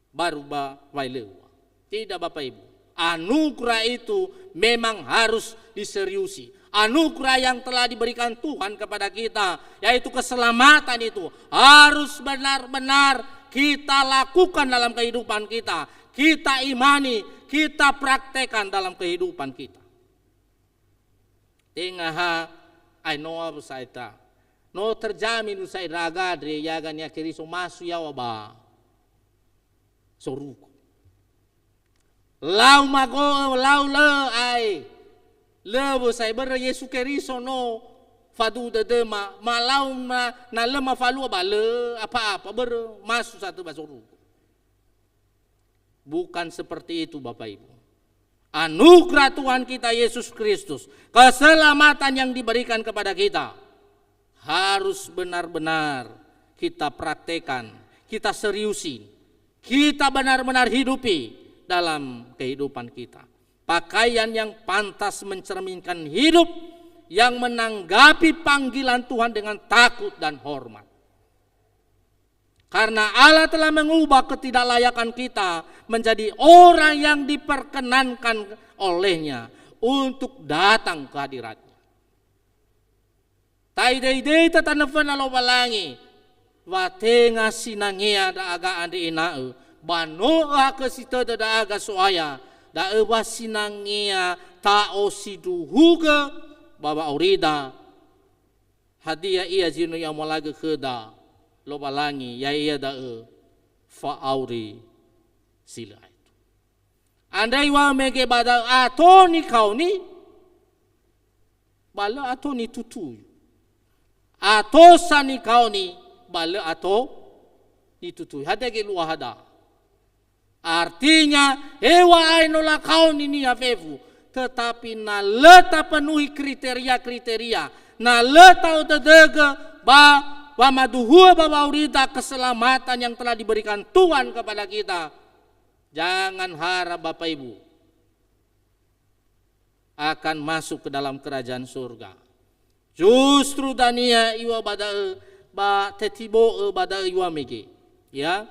baru ba waeleŵa. Tidak, Bapak Ibu. Anugerah itu memang harus diseriusi. Anugerah yang telah diberikan Tuhan kepada kita, yaitu keselamatan itu, harus benar-benar kita lakukan dalam kehidupan kita. Kita imani, kita praktekkan dalam kehidupan kita. Tenga ha aenoa wösa'ae ta. No terjamin wösa'ae ndra'aga andre, yaga Nia Keriso masu yaŵa ba sorugo. Lau mago'ö, lau lö ae. Lö wösa'ae, börö Yesu Keriso no faduhu dödöma, ma lau ma, na lö mafalua ba lö apa-apa, börö masu satö ba sorugo. Bukan seperti itu, Bapak Ibu. Anugerah Tuhan kita Yesus Kristus, keselamatan yang diberikan kepada kita, harus benar-benar kita praktekkan, kita seriusi, kita benar-benar hidupi dalam kehidupan kita. Pakaian yang pantas mencerminkan hidup yang menanggapi panggilan Tuhan dengan takut dan hormat. Karena Allah telah mengubah ketidaklayakan kita menjadi orang yang diperkenankan oleh-Nya untuk datang ke hadirat-Nya. Ta'idei-dei tatanö föna Lowalangi, wa tenga sinangea ndra'aga andre ena'ö, ba no öhakhösi tödö ndra'aga So'aya, da'ö wa sinangea ta'osindruhugö ba wa'aurida. Hadia ia zi no I'amalagö khöda Lowalangi, ya'ia da'ö fa'auri si lö aetu. Andrö iŵa'ö mege ba da'ö ato nikaoni, ba lö ato nitutui. Ato sa nikaoni, ba lö ato nitutui. Hadia gelu'a hadia? Artinya, heŵa'ae no lakaoni niha fefu, tetapi na lö tapenuhi kriteria-kriteria, na lö ta'odödögö ba wamaduhu'ö ba wa'aurida keselamatan yang telah diberikan Tuhan kepada kita, jangan harap Bapak Ibu akan masuk ke dalam kerajaan surga. Justru dania iŵa'ö ba da'ö, ba tetibo'ö ba da'ö iŵa'ö mege. Ya.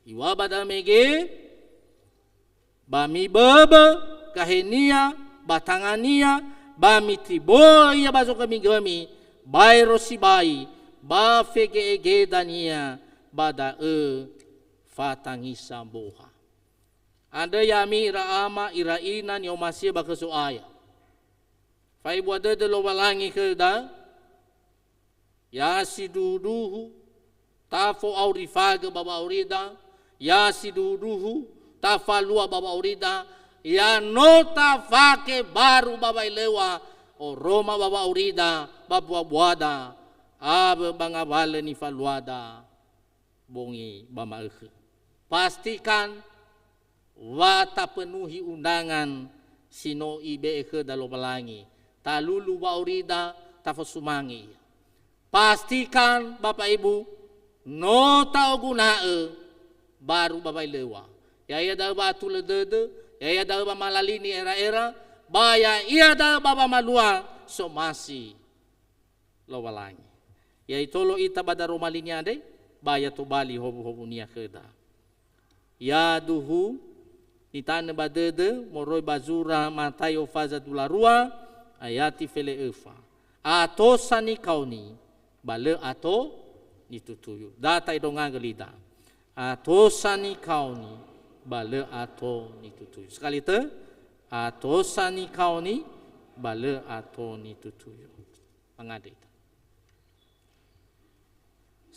Iŵa'ö ba da'ö mege, ba miböbö gahenia, ba tangania, ba mitibo'ö ia ba zogömi-gömi, baero sibai, ba fege'ege dania ba da'ö fatangisa mboha. Andrö ya'ami ira ama, ira ina ni'omasi'ö ba khö So'aya. Fa'ebua dödö Lowalangi khöda, Ya sindruhundruhu tafo'aurifagö ba wa'aurida, ya sindruhundruhu tafalua ba wa'aurida, ya no tafake baru ba wa'eleŵa, oroma ba wa'aurida, ba mbuabuada, awö ba ngawalö nifaluada, bongi ba ma'ökhö. Pastikan wa tapenuhi undangan si no Ibe'e khöda Lowalangi. Talulu wa'aurida, tafosumange Ia. Pastikan, Bapak Ibu, no ta'oguna'ö baru ba wa'eleŵa. Ya'ia da'ö wa'atulö dödö, ya'ia da'ö wamalalini era'era, ba ya'ia da'ö ba wamalua somasi Lowalangi. Ya itolo ita ba daroma linia andre, ba ya tobali howuhowunia khöda. Ya duhu, nitanö ba dödö moroi ba zura Mataio faza dua wulu a rua, ayati fele öfa. Ato sa nikaoni, ba lö ato nitutuyu. Da ta'endrongagö lida. Ato sa nikaoni, ba lö ato nitutuyu. Sekali tö, ato sa nikaoni, ba lö ato nitutuyu. Mangandrö ita.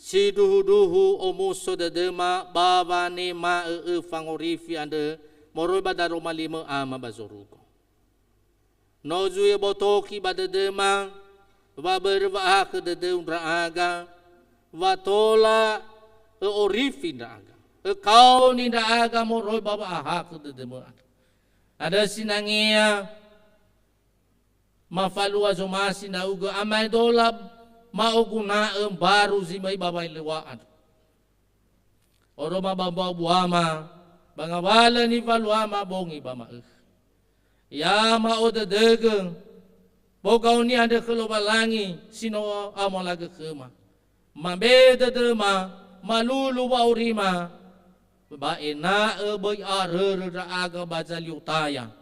Sindruhundruhu omuso dödöma ba wanema'ö õ fangorifi andrö moroi ba daroma limö Ama ba zorugo. No zui öbotoki ba dödöma wa börö wa'ahakhö dödöu ndra'aga, wa tola ö'orifi ndra'aga, ökaoni ndra'aga moroi ba wa'ahakhö dödömö andrö. Andrö sinangea mafalua zomasi ndra'ugö, amaedola ma'oguna'ö mbaru zi möi ba wa'eleŵa andrö. Oroma ba mbuabuama, ba ngawalö nifaluama bongi ba ma'ökhö. Ya ma'odödögö, bogaoni andrö khö Lowalangi si no amolagö khöma. Mambe dödöma, malulu wa'aurima, ba ena'ö böi arörö ndra'aga ba zalio taya.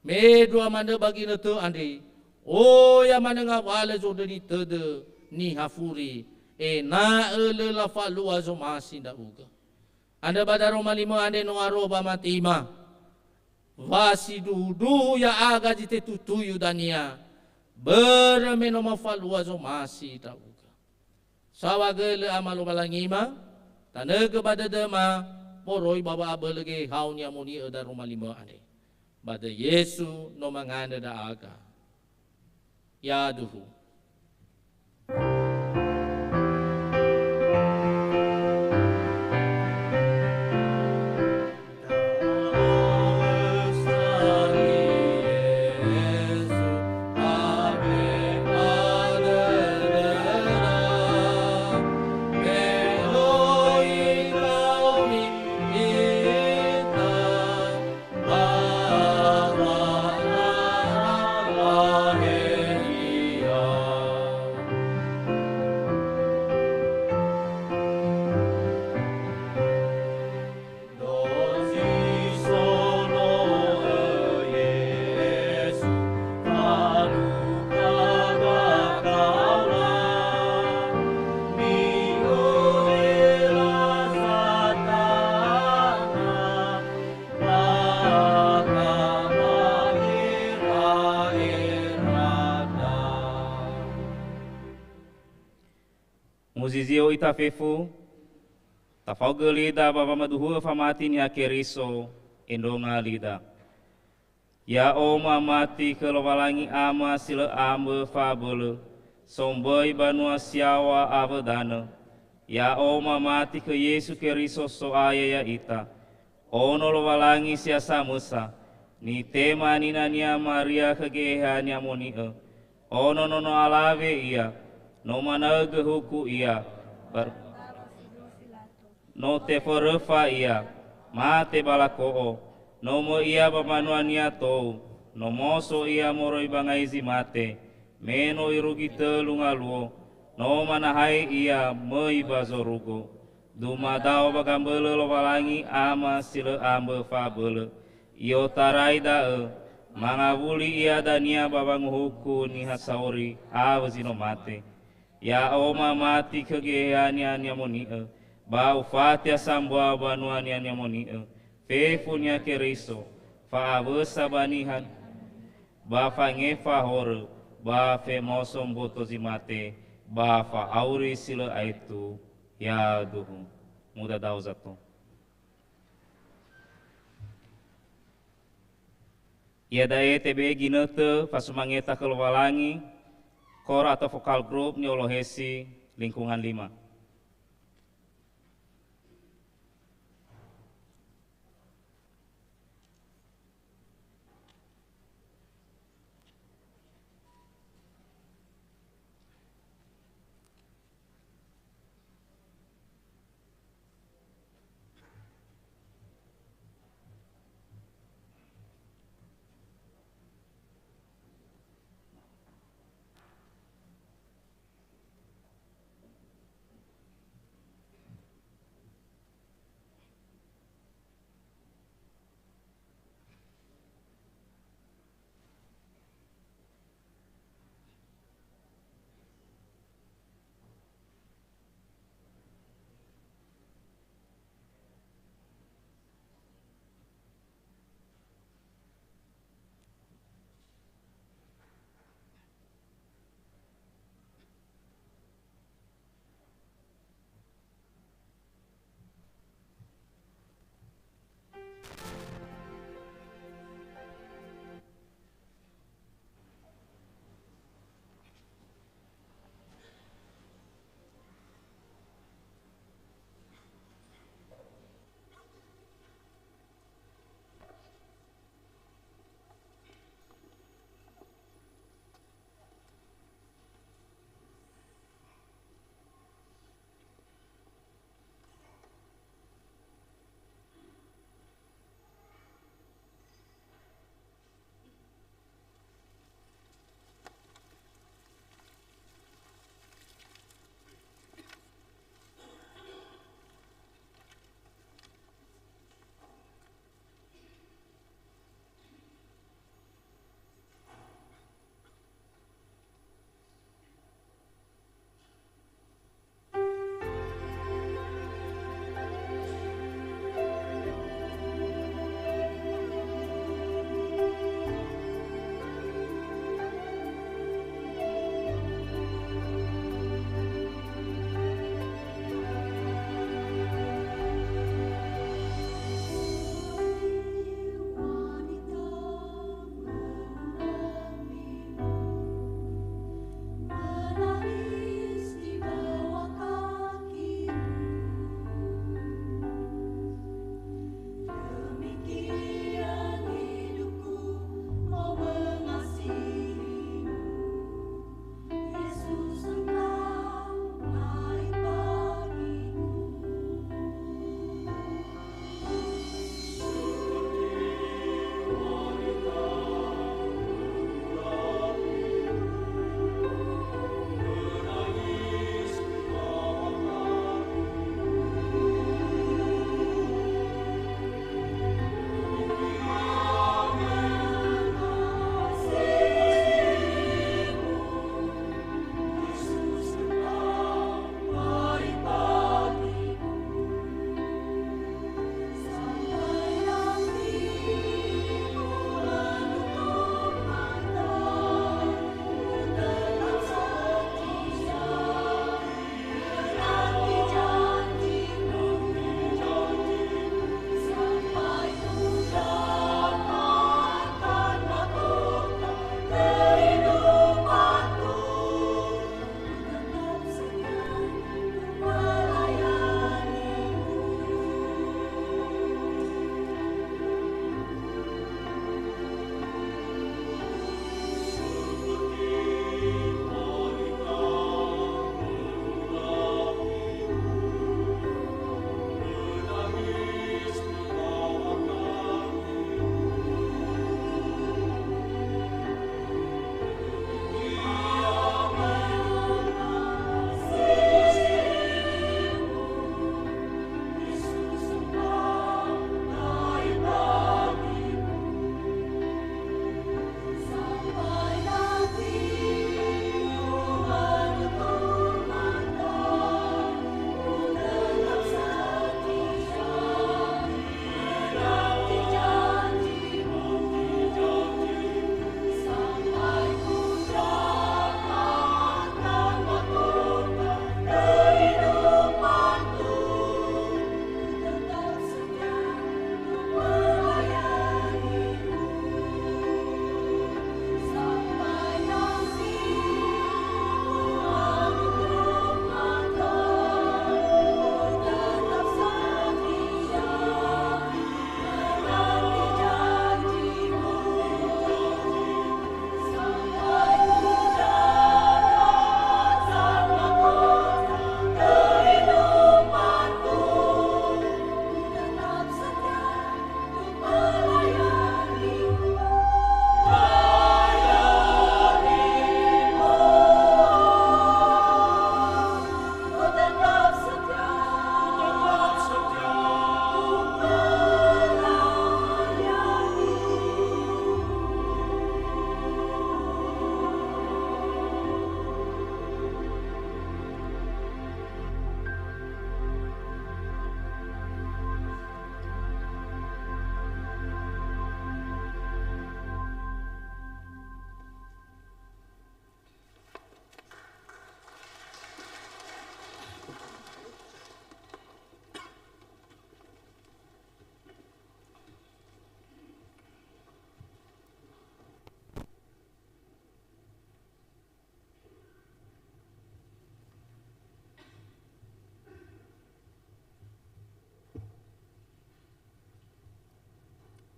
Mendrua manö ba ginötö andre, oya manö ngawalö zondröni tödö niha furi, ena'ö lö lafalua zomasi ndra'ugö. Andrö ba daroma limö andre no aro ba matima, wa sindruhundruhu ya'aga zi tetutuyu dania, börö me no mafalua zomasi ndra'ugö. Saohagölö Ama Lowalangima, tanögö ba dödöma moroi ba wa'abölö Geheha Ni'amoni'ö daroma limö andre. Ba döi Yesu no mangandrö ndra'aga. Yaduhu. Muzizio ita fefu, tafaogö lida ba wamaduhu'ö famati Niha Keriso, endronga lida. Ya'o mamati khö Lowalangi Ama si lö ambö fa'abölö, somböi banua si yaŵa awö danö. Ya'o mamati khö Yesu Keriso So'aya ya'ita, Ono Lowalangi si ha samösa, nitema ninania Maria khö Geheha Ni'amoni'ö, ono nono alawe ia, no manaögö huku ia, bar-, no teföröfa ia, mate ba lako'o, no möi ia ba mbanuania tou, no moso ia moroi ba ngai zi mate, me no irugi tölu ngaluo, no manahai ia möi ba zorugo. Dumadao ba gambölö Lowalangi Ama si lö ambö fa'abölö. I'otarai da'ö, mangawuli ia dania ba wanguhuku niha sauri awö zi no mate. Ya'o mamati khö Geheha Ni'amoni'ö, ba ufati ha sambua banua Ni'amoni'ö, fefu Niha Keriso, fa'awösa ba niha, ba fangefa horö, ba femoso mboto zi mate, ba fa'auri si lö aetu, yaduhu. Mudadao zato. Iada'e tebe'e ginötö fasumangeta khö Lowalangi, kora atau vokal grup ni'olohesi lingkungan lima.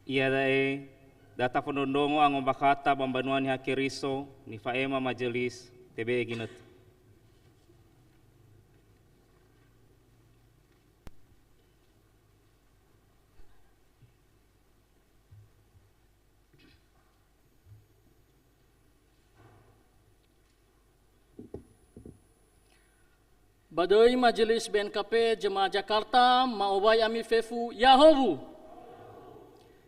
Iada'e, da tafondrondrongo angombakhata ba mbanua Niha Keriso nifa'ema majelis tebe'e ginötö. Ba döi Majelis B N K P Jemaah Jakarta, ma'owai ami fefu, yahowu!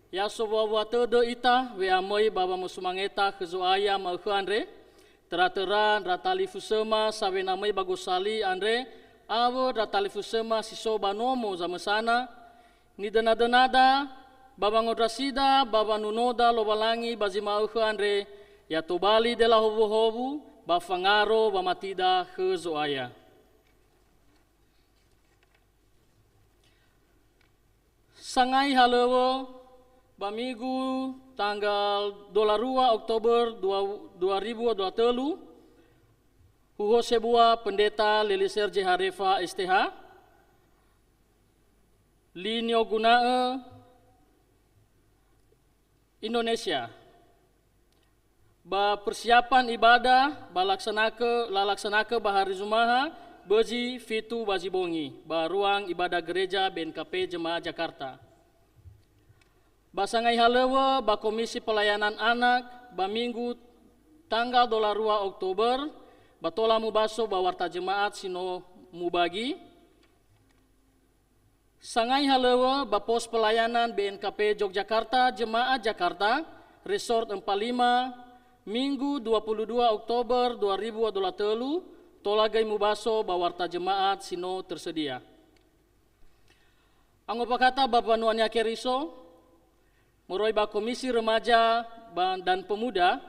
Ya sowua-wua tödö ita, we'amöi ba wamosumangeta khö Zo'aya ma'ökhö andre, töra-töra ndra talifusöma sawena möi ba gosali andre, awö ndra talifusöma si so ba nomo zamösana, nidöna-dönada, ba wangondrasida, ba wanunoda Lowalangi ba zi ma'ökhö andre, ya tobali dela howuhowu, ba fangaro wamatida khö Zo'aya. Sangai halöŵö ba Minggu tanggal dua puluh dua Oktober dua, dua ribu dua puluh tiga, huhö sebua Pendeta Leliser Jeharefa S T H, li nioguna'ö Indonesia. Ba persiapan ibadah ba laksanakö, lalaksanakö ba hari Zumaha, bözi fitu ba zi bongi, ba ruang ibadah gereja B N K P Jemaah Jakarta. Ba sangai halöŵö ba Komisi Pelayanan Anak ba Minggu tanggal dua puluh dua Oktober, ba tola mubaso ba warta jemaat si no mubagi. Sangai halöŵö ba pos pelayanan B N K P Yogyakarta, Jemaah Jakarta, Resort empat lima, Minggu dua puluh dua Oktober dua ribu dua puluh telu, tola göi mubaso ba warta jemaat si no tersedia. Angombakhata ba mbanua Niha Keriso, moroi ba Komisi Remaja ba, dan Pemuda,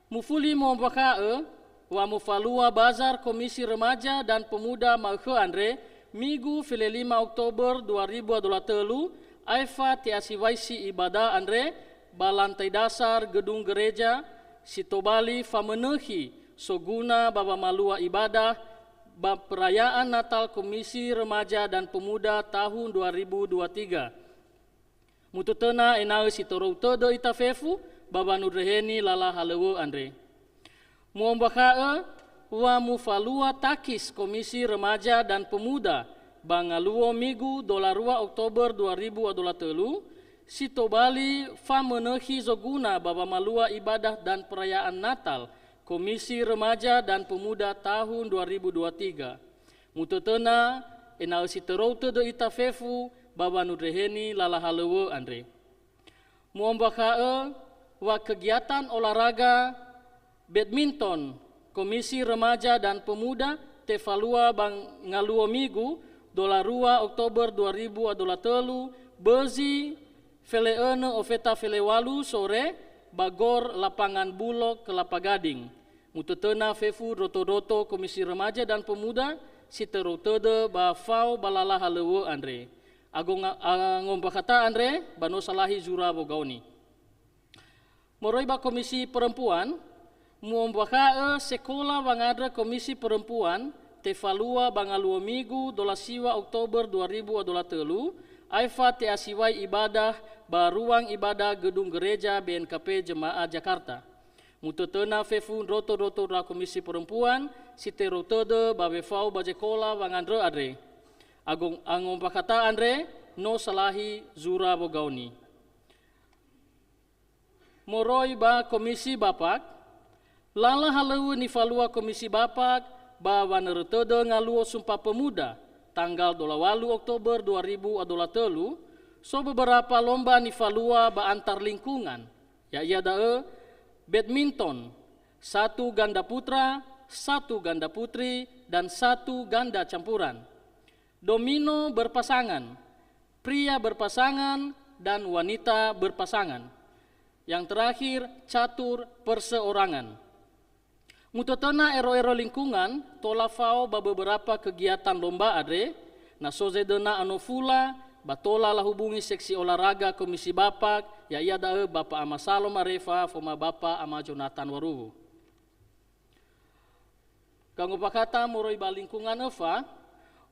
mufuli mu'ombakha'ö wa mufalua bazar Komisi Remaja dan Pemuda ma'ökhö andre, Minggu fele lima Oktober dua ribu dua puluh telu, aefa te'asiwaisi ibadah andre ba lantai dasar gedung gereja, si tobali famönökhi soguna ba wamalua ibadah ba perayaan Natal Komisi Remaja dan Pemuda tahun dua ribu dua tiga. Mutötöna ena'ö si torou tödö ita fefu ba wanundreheni lala halöŵö andre. Mu'ombakha'ö wa mufalua takis Komisi Remaja dan Pemuda ba ngaluo Minggu dua puluh dua Oktober dua ribu dua puluh telu, si tobali famönökhi zoguna ba wamalua ibadah dan perayaan Natal Komisi Remaja dan Pemuda tahun dua ribu dua tiga. Mutötöna ena'ö si torou tödö ita fefu ba wanundreheni lala halöŵö andre. Mu'ombakha'ö wa kegiatan olahraga badminton Komisi Remaja dan Pemuda tefalua ba ngaluo Minggu dua puluh dua Oktober dua ribu dua puluh telu, bözi fele önö ofeta fele walu sore ba gor lapangan Bulog Kelapa Gading. Mutötöna fefu ndroto-ndroto Komisi Remaja dan Pemuda si torou tödö ba fao ba lala halöŵö andre. Ago nga-, angombakhata andre ba no salahi zura wogaoni. Moroi ba Komisi Perempuan, mu'ombakha'ö sekola wangandrö Komisi Perempuan tefalua ba ngaluo Minggu dua puluh siwa Oktober dua ribu dua puluh telu, aefa te'asiwai ibadah ba ruang ibadah gedung gereja B N K P Jemaah Jakarta. Mutötöna fefu ndroto-ndroto ndra Komisi Perempuan si torou tödö ba wefao ba sekola wangandrö andre. Ago-, angombakhata andre no salahi zura wogaoni. Moroi ba Komisi Bapak, lala halöŵö nifalua Komisi Bapak ba wanörö tödö ngaluo Sumpah Pemuda tanggal dua puluh walu Oktober dua ribu dua puluh telu, so beberapa lomba nifalua ba antar lingkungan, ya'ia da'ö badminton, satu ganda putra, satu ganda putri, dan satu ganda campuran. Domino berpasangan, pria berpasangan, dan wanita berpasangan. Yang terakhir, catur perseorangan. Mutötöna ero-ero lingkungan tola fao ba beberapa kegiatan lomba andre, na so zedöna ano fula, ba tola lahubungi seksi olahraga Komisi Bapak, ya'ia da'ö Bapa Ama Salom Arefa, foma Bapa Ama Jonathan Waruwu. Gangombakhata moroi ba lingkungan öfa,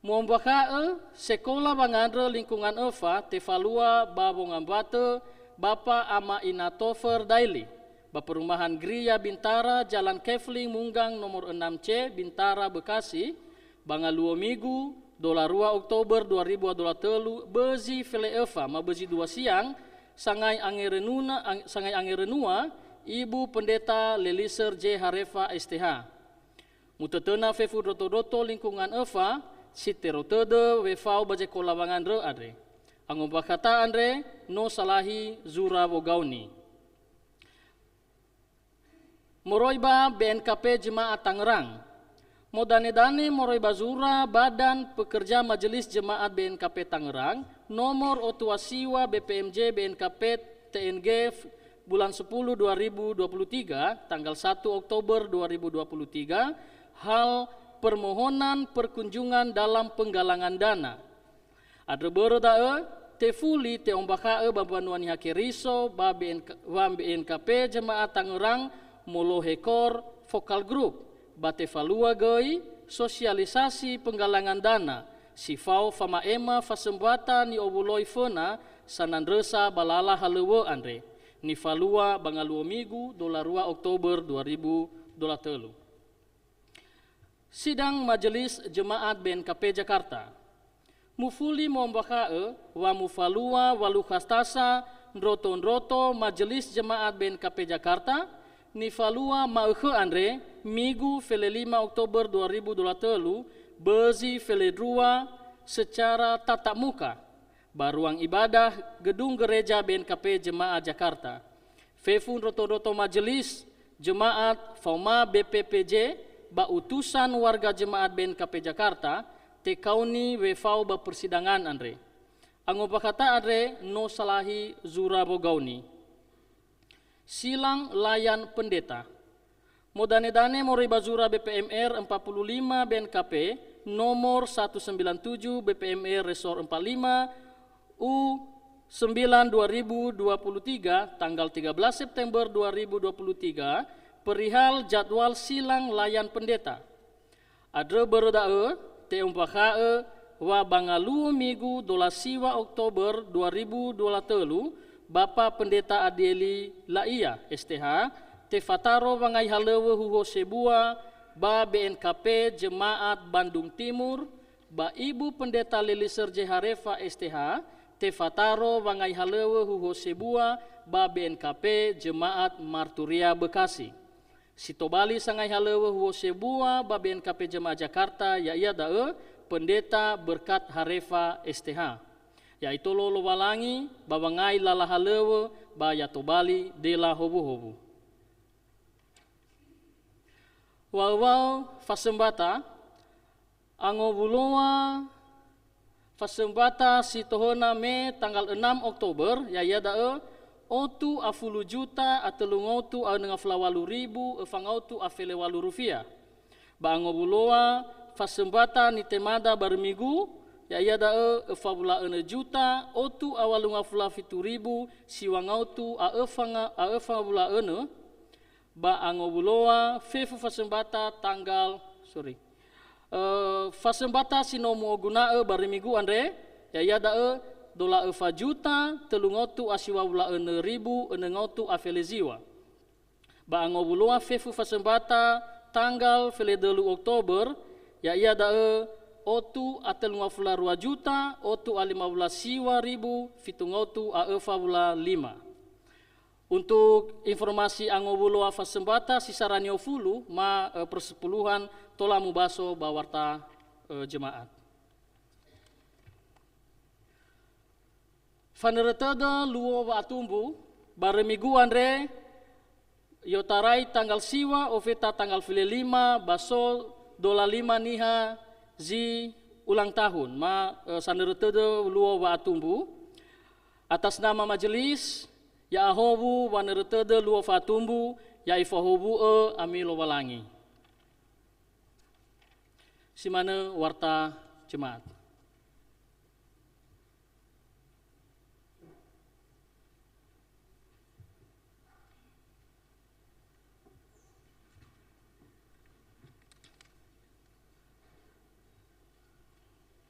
mu'ombakha'ö sekola wangandrö lingkungan öfa tefalua ba wongambatö Bapa Ama Ina Topher Daeli, ba Perumahan Gria Bintara, Jalan Kefling Munggang nomor enam C, Bintara, Bekasi, ba ngaluo Migu, dola rua Oktober dua ribu dua puluh telu, bözi fele öfa ma bözi dua siang, sangai angerenuna-, ang-, sangai angerenua, Ibu Pendeta Leliser J. Harefa, S T H. Mutötöna fefu ndroto-ndroto lingkungan öfa, si teröu tödö wefao ba zekola wangandrö andre. Angombakhata andre, no salahi zura wogaoni. Moroi ba B N K P Jemaat Tangerang. Modane-dane moroi ba zura Badan Pekerja Majelis Jemaat B N K P Tangerang, nomor otu a siwa B P M J B N K P T N G f-, bulan sepuluh dua ribu dua puluh tiga, tanggal satu Oktober dua ribu dua puluh tiga, hal permohonan perkunjungan dalam penggalangan dana. Andrö börö da'ö, tefuli te'ombakha'ö ba Mbanua Niha Keriso ba B N K, ba B N K P Jemaat Tangerang Molohe Kor Focal Group, ba tefalua göi sosialisasi penggalangan dana si fao fama'ema fasömbata ni'owuloi föna sanandrösa ba lala halöŵö andre, nifalua ba ngaluo Migu dola rua Oktober dua ribu dua puluh telu. Sidang Majelis Jemaat B N K P Jakarta. Mufuli mo'ombakha'ö wa mufalua walu khastasa ndroto-ndroto Majelis Jemaat B N K P Jakarta, nifalua ma'ökhö andre, Migu fele lima Oktober dua ribu dua puluh telu, bözi fele ndrua secara tatap muka, ba ruang ibadah Gedung Gereja B N K P Jemaat Jakarta. Fefu ndroto-ndroto majelis, jemaat, faoma B P P J, ba utusan warga jemaat B N K P Jakarta, tekaoni wefao ba persidangan andre. Angombakhata andre no salahi zura wogaoni. Silang layan pendeta. Modane-dane moroi ba zura B P M R empat puluh lima B N K P nomor satu sembilan tujuh B P M R Resor empat lima U sembilan dua ribu dua puluh tiga, tanggal tiga belas September dua ribu dua puluh tiga, perihal jadwal silang layan pendeta. Andrö börö da'ö, te'ombakha'ö wa ba ngaluo Migu dola siwa Oktober dua ribu dua puluh telu, Bapa Pendeta Adieli Laia, S T H, tefataro wangai halöŵö huho sebua ba B N K P Jemaat Bandung Timur, ba Ibu Pendeta Leliser J. Harefa, S T H, tefataro wangai halöŵö huho sebua ba B N K P Jemaat Marturia Bekasi. Si tobali sangai halöŵö huho sebua ba B N K P Jemaat Jakarta, ya'ia da'ö Pendeta Berkat Harefa, S T H. Ya'ito lo Lowalangi ba wangai lala halöŵö ba ya tobali dela howuhowu. Wa'ö-wa'ö fasömbata, angowuloa fasömbata si tohöna me tanggal enam Oktober, ya'ia da'ö otu a fulu juta a tölu ngotu a önö ngafula walu ribu öfa ngotu a fele walu rufia. Ba angowuloa fasömbata nitemada barö Migu, ya'ia da'ö öfa wula önö juta otu a walu ngafula fitu ribu siwa ngotu a öfa nga-, a öfa wula önö, ba angowuloa fefu fasömbata tanggal, sorry, eh, fasömbata si no mu'oguna'ö barö Migu andre, ya'ia da'ö dola öfa juta tölu ngotu a siwa wula önö ribu önö ngotu a fele ziwa. Ba angowuloa fefu fasömbata tanggal fele dölu Oktober, ya'ia da'ö otu a tölu ngafula rua juta otu a lima wula siwa ribu fitu ngotu a öfa wula lima. Untuk informasi angowuloa fasömbata si sara niofulu ma, eh, persepuluhan tola mubaso ba warta, eh, jemaat. Fanörö tödö luo wa'atumbu, barö Migu andre, i'otarai tanggal siwa, ofeta tanggal fele lima, ba so dola lima niha zi ulang tahun, ma, eh, sanörö tödö luo wa'atumbu. Atas nama majelis, ya'ahowu wanörö tödö luo fa'atumbu, ya'ifahowu'ö ami Lowalangi. Si manö warta jemaat.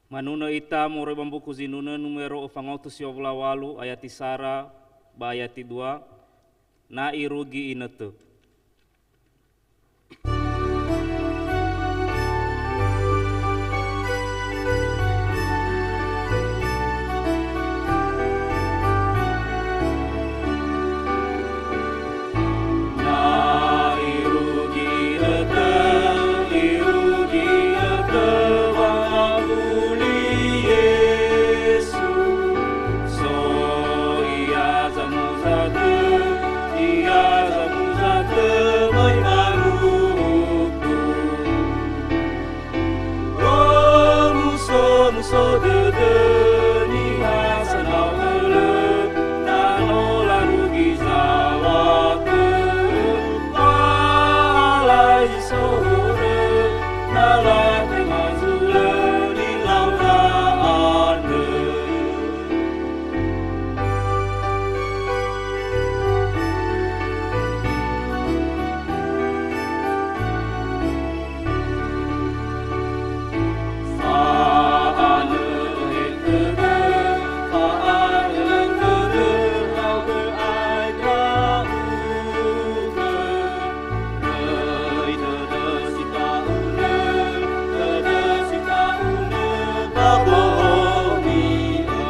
Manunö ita moroi ba Mbuku Zinunö numero öfa ngotu siwa wula walu, ayati sara, ba ayati dua, na irugi inötö. Na irugi inötö, irugi inötö wa'abuli Yesu. So ia zamuza tö, ia zamuza tö möi ba luku. Omuso-muso dödö niha sanau hölö, na no larugi zawatö. Alai zi so horö, na latema zulö nilaura andrö. Fa'anö öhe tödö, fa'anö tödö, ndra'ugö ae ndra'ugö. Röi tödö si ta'unö, tödö si ta'unö, ba bohomi'ö.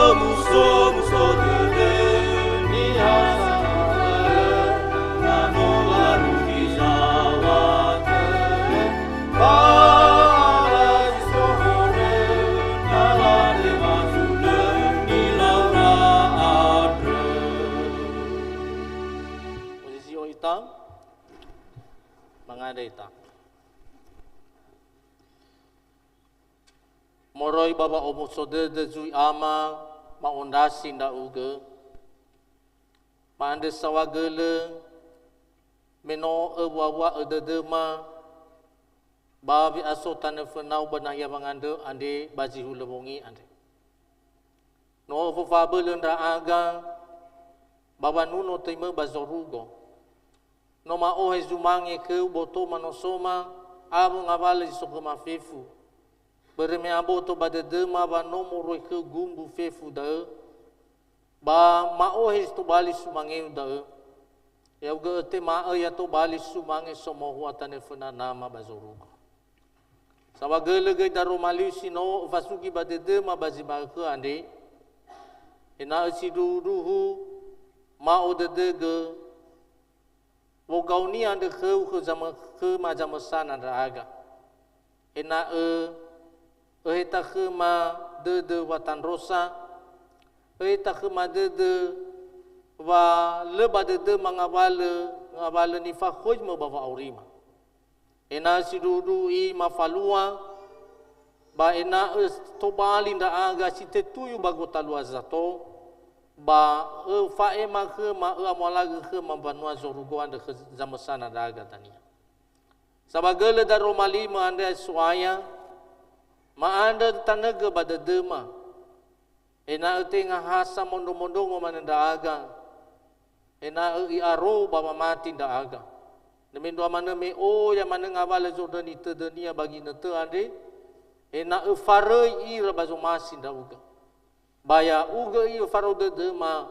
Omuso-muso dödö niha sanau hölö, na no larugi zawatö. Ba alai zi so horö, na latema zulö nilaura andrö. Posisi'ö ita, mangandrö ita. Moroi ba wa'omuso dödö zui Ama, ma'ondrasi ndra'ugö. Ma'andrö saohagölö, me no öwua-wua'ö dödöma ba we'aso tanö fönau ba nahia wangandrö andre ba zi hulö wongi andre. No öfofa'abölö ndra'aga ba wanuno töimö ba zorugo. No ma'ohe zumange khöu boto manosoma awö ngawalö zi so khöma fefu. Börö me aboto ba dödöma wa no moroi khöu gumbu fefu da'ö, ba ma'ohe zi tobali sumangeu da'ö. Ya'ugö ötema'ö ya tobali sumange somohua tanö föna Nama ba zorugo. Saohagölö göi daroma liu si no öfasugi ba dödöma ba zi ma'ökhö andre, ena'ö sindruhundruhu ma'odödögö wogaoni andrö khöu khö zamö-, khöma zamösana ndra'aga. Ena'ö öheta khöma dödö wa tandrosa, öheta khöma dödö wa lö ba dödöma ngawalö, ngawalö nifakhoimö ba wa'aurima. Ena'ö sindruhundruhu i'ima falua, ba ena'ö tobali ndra'aga si tetuyu ba gotalua sato, ba öfa'ema khöma, ö'amualagö khöma mbanua zorugo andrö khö zamösana ndra'aga dania. Saohagölö daroma limö andre So'aya, ma'andrö tanögö ba dödöma, ena'ö tenga ha samondro-mondrongo manö ndra'aga, ena'ö i'arou ba wamati ndra'aga. Nö mendrua manö me oya manö ngawalö zondröni tödönia ba ginötö andre, ena'ö faröi ira ba zomasi ndra'ugö. Ba ya'ugö i'ofarou dödöma,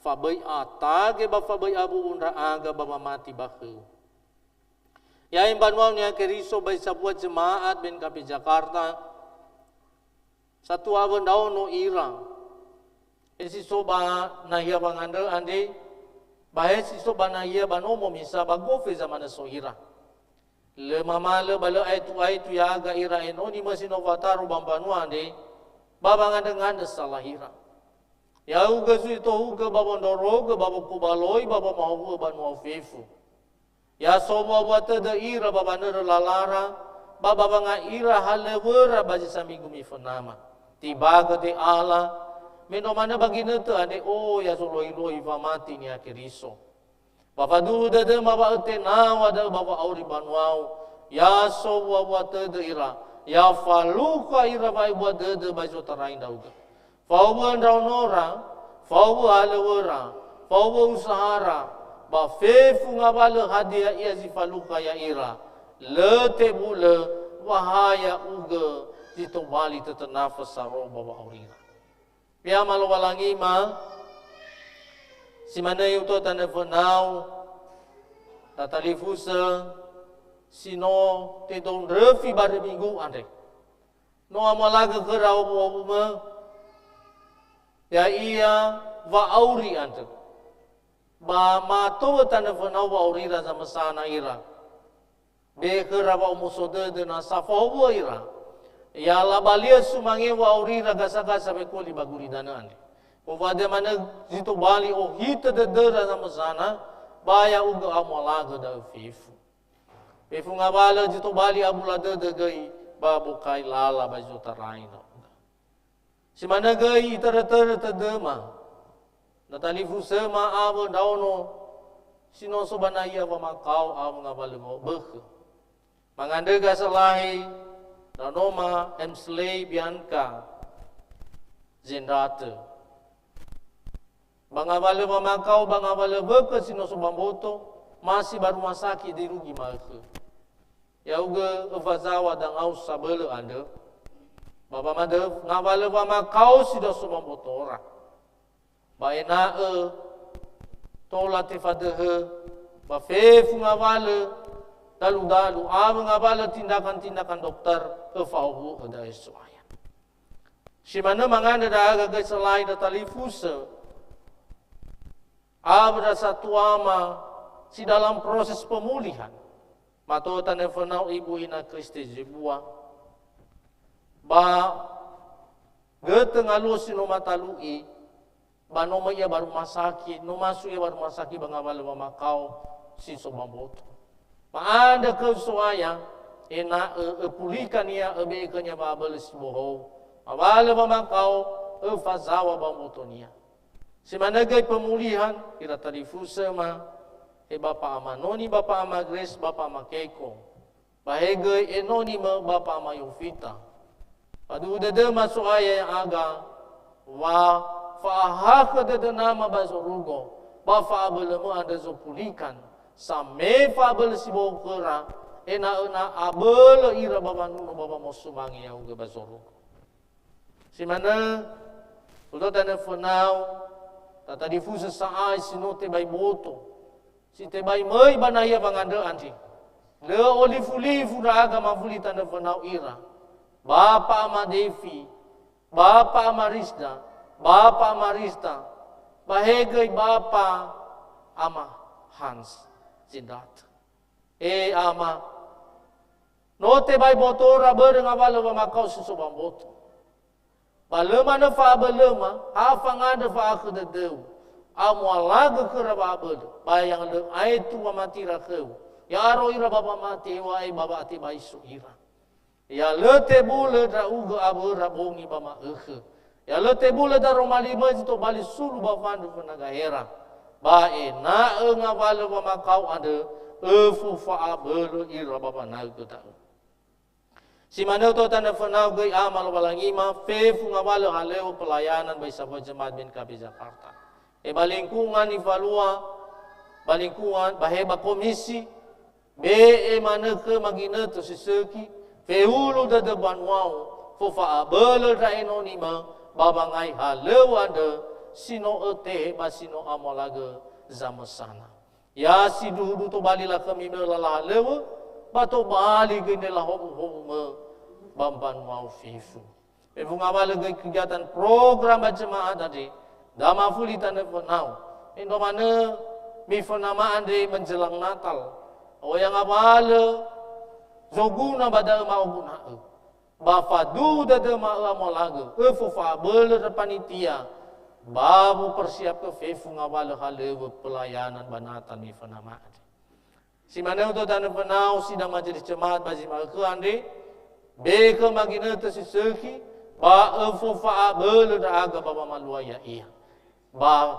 faböi atage ba faböi awu'u ndra'aga ba wamati ba khöu. Ya'e mbanua Niha Keriso ba zi sambua jemaat B N K P Jakarta, satua awö ndraono ira. He si so ba nahia wangandrö andre, ba he si so ba nahia ba nomo misa ba gofu zamanö so ira. Lö mamalö ba lö aetu-aetu ya'aga ira enoni mösi no wataru ba mbanua andre, ba wangandrö-ngandrö salahira. Ya'ugö zui tohugö ba wondrorogö ba wokubaloi ba wamahowu'ö banua fefu. Ya sowua-wua tödö ira ba wanörö lalara, ba ba wanga'ira halöŵöra ba zi saminggu mifönama. Tibagö te'ala, me no manö ba ginötö andre oya zoloi-loi wamati Niha Keriso. Ba faduhu dödöma wa ötenaw̃a da'ö ba wa'auri banuau, ya sowua-wua tödö ira, ya falukha ira wa'ebua dödö ba zi otarai ndra'ugö. Faowu'ö ndraonora, faowu'ö halöŵöra, faowu'ö usahara, ba fefu ngawalö hadia ia zi falukha ya'ira, lö tebulö wa ha ya'ugö zi tobali tötönafö saro ba wa'aurira. He Ama Lowalangima, si manö ya'ugö tanö fönau, tatalifusö si no tedou ndröfi barö minggu andre. No amualagö khöra owu-owumö, ya'ia wa'auri andrö. Ba ma'atowö tanö fönau wa'aurira zamösana ira. Be khöra wa'omuso dödö nasa fahowu'ö ira. Ya labalia sumange wa'aurira gasa-gasa wekoli ba gulidanö andre. Mowade manö zi tobali ohitö dödöra zamösana, ba ya'ugö amualagö da'ö fefu. Fefu ngawalö zi tobali abula dödö göi ba bokai lala ba zi otarai ndra'ugö. Si manö göi itörö-törö tödöma, na talifusöma awö ndraono si no so ba nahia wamakao awö ngawalö bökhö. Mangandrö gasalahi ndraonoma Emsley Bianca Zendratö. Ba ngawalö wamakao ba ngawalö bökhö si no so ba mboto, masi ba rumah sakit dirugi ma'ökhö. Ya'ugö öfazaŵa dangau sabölö andrö, ba wamadöf ngawalö wamakao si no so ba mbotora. Ba ena'ö tola tefadöhö, ba fefu ngawalö dalu-dalu, awö ngawalö tindakan-tindakan dokter, öfahowu'ö da'e So'aya. Si manö mangandrö ndra'aga göi salahi ndra talifusö, awö ndra satuama si dalam proses pemulihan. Mato tanö fönau ibu ina Kristi zebua. Ba götö ngaluo si no matalu'i, ba no möi ia ba rumah sakit, no masu ia ba rumah sakit ba ngawalö wamakao si so ba mboto. Ma'andrö khöu So'aya, ena'ö öpulika nia, öbe'e khönia wa'abölö si bohou, ngawalö wamakao, öfazaŵa ba mbotonia. Si manö göi pemulihan, ira talifusöma, he Bapa Ama Noni, Bapa Ama Grace, Bapa Ama Keko. Ba he göi enoni mö Bapa Ama Yofita. Faduhu dödöma So'aya ya'aga, wa fa'ahakhö dödö Nama ba zorugo, ba fa'abölömö andrö zopulikan, same fa'abölö si bohou khöra, ena'ö na abölö ira ba wanuno ba wamosumange ya'ugö ba zorugo. Si manö, udo tanö fönau, tatalifusö sa'ae si no tebai boto, si tebai möi ba nahia wangandrö andre. Lö olifu-lifu ndra'aga mafuli tanö fönau ira. Bapa Ama Devi, Bapa Ama Risda, Bapa Ama Rista, ba he göi Bapa Ama Hans Zendratö. E Ama, no tebai botora börö ngawalö wamakao si so ba mboto. Ba lö manö fa'abölöma, ha fangandrö fa'ahakhö dödöu. Amualagö khöra wa'abölö, ba ya lö aetu wamatira khöu. Ya aro ira ba wamati, eŵa'ae ba wa'atebaiso ira. Ya lö tebulö ndra'ugö awöra bongi ba ma'ökhö. Ya lö tebulö daroma li möi zi tobali sulu ba wandru fönagahera. Ba ena'ö ngawalö wamakao andrö, öfofa'abölö ira ba wanaögö da'ö. Si manö to tanö fönau göi Ama Lowalangima, fefu ngawalö halöŵö pelayanan ba isa wöi jemaat B N K B Jakarta. E ba lingkungan nifalua, ba lingkungan, ba he ba komisi, be'e manö khöma ginötö si sökhi, fehulö dödö banuao, fofa'abölö ndra enonimö, ba wangai halöŵö andrö, si no ötehe ba si no amualagö zamösana. Ya sindruhundruhu tobali lakhömi mö lala halöŵö, ba tobali göi ne lahowu-howumö ba mbanuao fefu. Fefu ngawalö göi kegiatan program ba jemaat andre, da mafuli tanö fönau. Endo manö mifönama andre menjelang Natal. Oya ngawalö zoguna ba da'ö ma'oguna'ö. Ba faduhu dödöma ö'a molagö, öfofa'abölö ndra panitia, ba wopersiapkö fefu ngawalö halöŵö pelayanan ba Natal mifönama andre. Si manö udo tanö fönau si da majelis jemaat ba zi ma'ökhö andre, be'e khöma ginötö si sökhi, ba öfofa'abölö ndra'aga ba wamalua ya'ia. Ba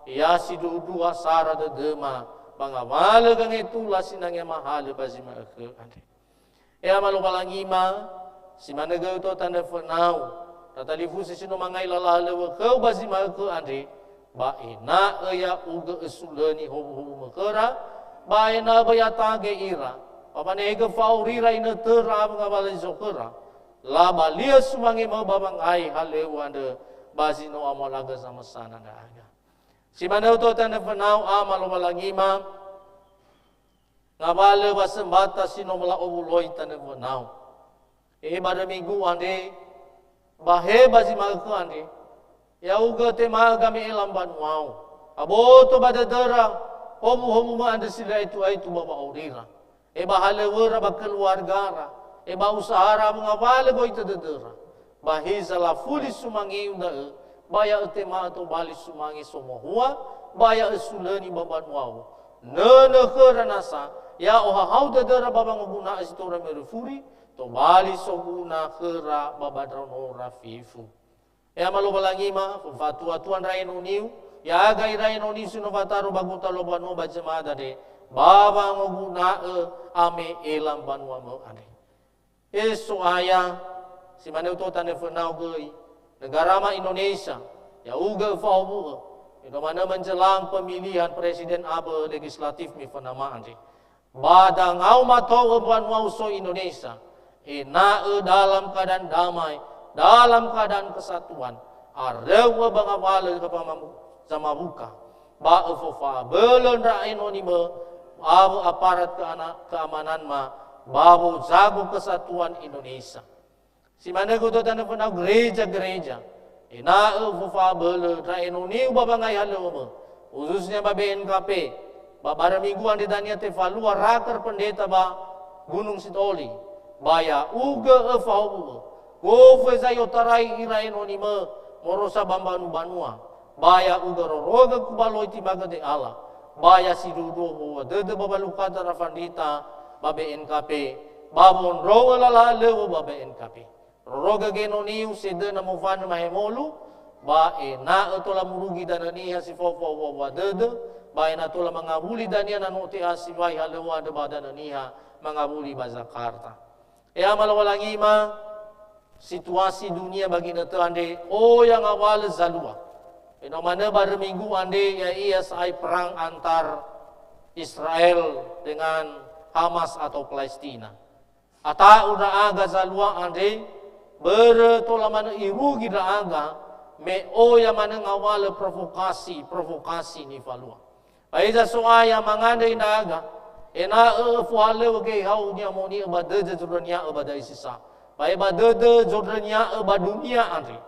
ya sindruhundruhu sara dödöma, ba ngawalö gangetula sinangea mahalö ba zi ma'ökhö andre. E Ama Lowalangima, si manö göi udo tanö fönau, ndra talifusö si no mangai lala halöŵö khöu ba zi ma'ökhö andre, ba ena'ö ya'ugö ösulöni howuhowumö khöra, ba ena'ö böi atage ira, ba wanehegö fa'aurira inötöra awö ngawalö zi so khöra, labalia sumange mö ba wangai halöŵö andrö, ba zi no amalaga zamösana ndra'aga. Si manö uto'ö tanö fönau, Ama Lowalangima, ngawalö wasömbata si no la'owuloi tanö fönau. He barö minggu andre, ba he ba zi ma'ökhö andre, ya'ugö tema'ö game'ela mbanuau. Aboto ba dödöra, howuhowumö andrö si lö aetu-aetu ba wa'aurira. E ba halöŵöra ba keluargara, e ba usahara awö ngawalö goitö dödöra. Ba hiza lafuli sumange-U da'ö, ba ya'ö tema'ö tobali sumange somohua, ba ya'ö sulöni ba mbanuau. Nönö khöra nasa, ya'ohahau dödöra ba wangoguna'ö si to'öra mörö furi, tobali soguna khöra ba ba ndraonora fefu. E Ama Lowalangima, fa'atua-tua ndra enoni-U, ya'aga ira enoni-U si no fataru ba gota lö mbanua ba jemada andre, ba wangoguna'ö ame'ela mbanua-Mö andre. E So'aya, si manö uto'ö tanö fönau göi, negarama Indonesia, ya'ugö öfahowu'ö, ena'ö manö menjelang pemilihan presiden abö legislatif mifönama andre. Ba dangau mato'ö mbanua-U so Indonesia, ena'ö dalam keadaan damai, dalam keadaan kesatuan, aröu'ö ba ngawalö kepamamu-, zamawuka, ba öfofa'abölö ndra enoni-Mö, awö aparat keana-, keamanan-Ma, ba wozago kesatuan Indonesia. Si manö göi uto'ö tanö fönau gereja-gereja, ena'ö fofa'abölö ndra enoni-U ba wangai halöŵö-Mö, khususnya ba B N K P, ba barö minggu andre dania tefalua raker pendeta ba Gunung Sitoli, ba ya'ugö öfahowu'ö, gofu heza i'otarai ira enoni-Mö morosa ba mbanu-banua, ba ya'ugö rorogö kubaloi timagö de'ala, ba ya sindruhu-ndruhu wowua dödö ba walukata ra fandrita ba B N K P, ba wondrowö lala halöŵö ba B N K P. Rorogö genoni-U sedöna mofanö mahemolu, ba ena'ö tola murugi danö niha si fao-fao wua-wua dödö, ba ena'ö tola mangawuli dania na no te'a siwai halöŵö andrö ba danö niha mangawuli ba Jakarta. E Ama Lowalangima, situasi dunia ba ginötö andre oya ngawalö zalua. Ena'ö manö barö minggu andre, ya'ia sa'ae perang antar Israel dengan Hamas atau Palestina. Ata'u ndra'aga zalua andre, börö tola manö irugi ndra'aga, me oya manö ngawalö provokasi-provokasi nifalua. Ba hiza So'aya mangandrö ndra'aga, ena'ö öfohalöŵö geheha ni'amoni'ö ba dödö zondrönia'ö ba da'e si sa. Ba he ba dödö zondrönia'ö ba dunia andre.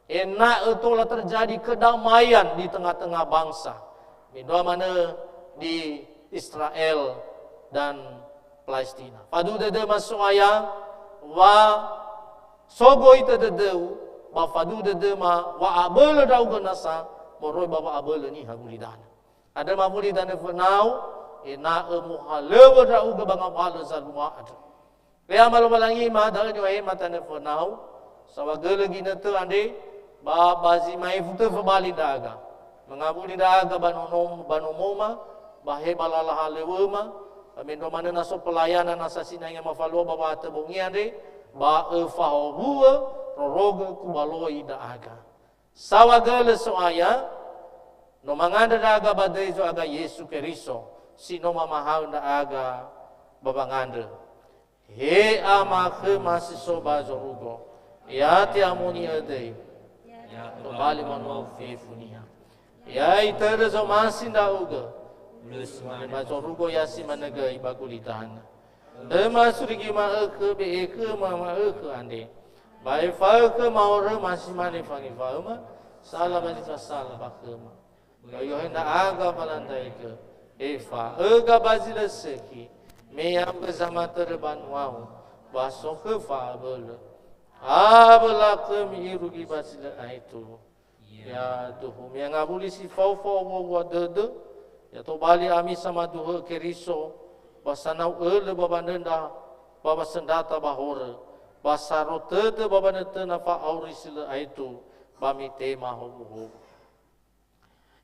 Ena'ö tola terjadi kedamaian di tengah-tengah bangsa. Mendrua manö di Israel dan Palestina. Faduhu dödöma So'aya, wa sogoitö dödöu, ba faduhu dödöma wa'abölö ndra'ugö nasa moroi ba wa'abölö niha gulidanö. Andrö mawuli danö fönau, ena'ö mohalöŵö ndra'ugö ba ngawalö zalua andrö. He Ama Lowalangima, da'ö ni'ohema tanö fönau, saohagölö ginötö andre, ba, ba zi ma'ifu tö föbali ndra'aga. Mangawuli ndra'aga ba nonom-, ba nomoma, ba he ba lala halöŵöma, ba mendrua manö na so pelayana nasa sinangea mafalua ba wa'atö bongi andre, ba öfahowu'ö rorogö kubaloi ndra'aga. Saohagölö So'aya, no mangandrö ndra'aga ba döi Zo'aga Yesu Keriso, si no mamahaö ndra'aga ba wangandrö. He Ama khöma si so ba zorugo, ya te'amoni'ö döi, ya tobali wanua-U fefu niha. Ya itörö zomasi ndra'ugö, ulö si mane ba zorugo ya si manö göi ba gulidanö. Öma surigi ma'ökhö be'e khöma ma'ökhö andre. Ba efaö khöma horöma si mane fangefaöma, sala ba zi fasala ba khöma. Ba ö'iohe ndra'aga falandaigö, efa'öga ba zi lö sökhi, me ya'ugö zamatörö banua-U, ba so khö fa'abölö. Awö lakhömi irugi ba zi lö aetu. Ya duhu, me angawuli si fao-fao wua-wua dödö, ya tobali ami samaduhö Keriso, ba sanau ölö ba wanöndra, ba wasöndrata ba horö, ba saro tödö ba wanötöna fa'auri si lö aetu, ba mitema howuhowu.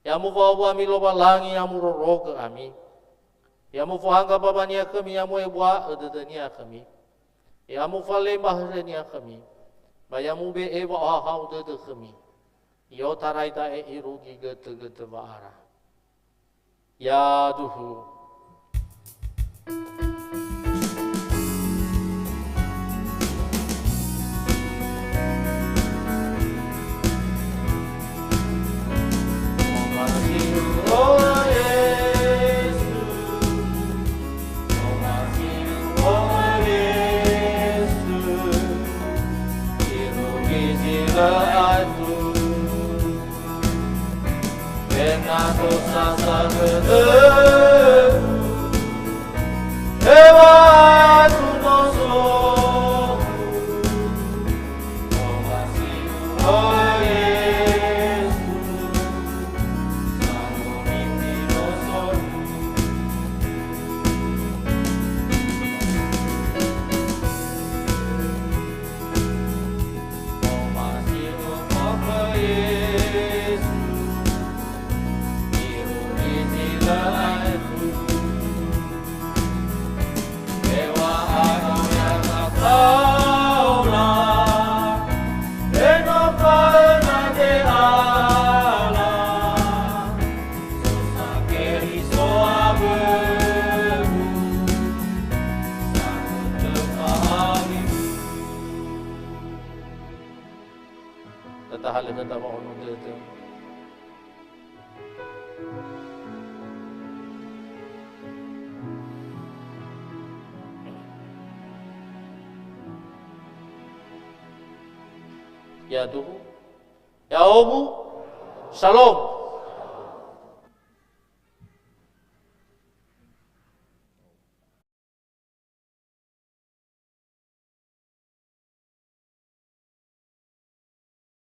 Ya mufaowu ami Lowalangi, ya murorogö ami. Ya mufohangga bawania khömi, ya mu'ebua'ö dödönia khömi. Ya mufalemba hörönia khömi. Ba ya mube'e wa'ohahau dödö khömi. I'otarai da'e irugi götö-götö wa'ara. Yaduhu. Zi lö aetu, ena'ö sasa dödögu, hew̃a'ae aetu nosogu, omasi'u khö Yesu, sangorifi nosogu. Tatahalö khöda wa'ono dödö. Yaduhu, ya'omu, Shalom.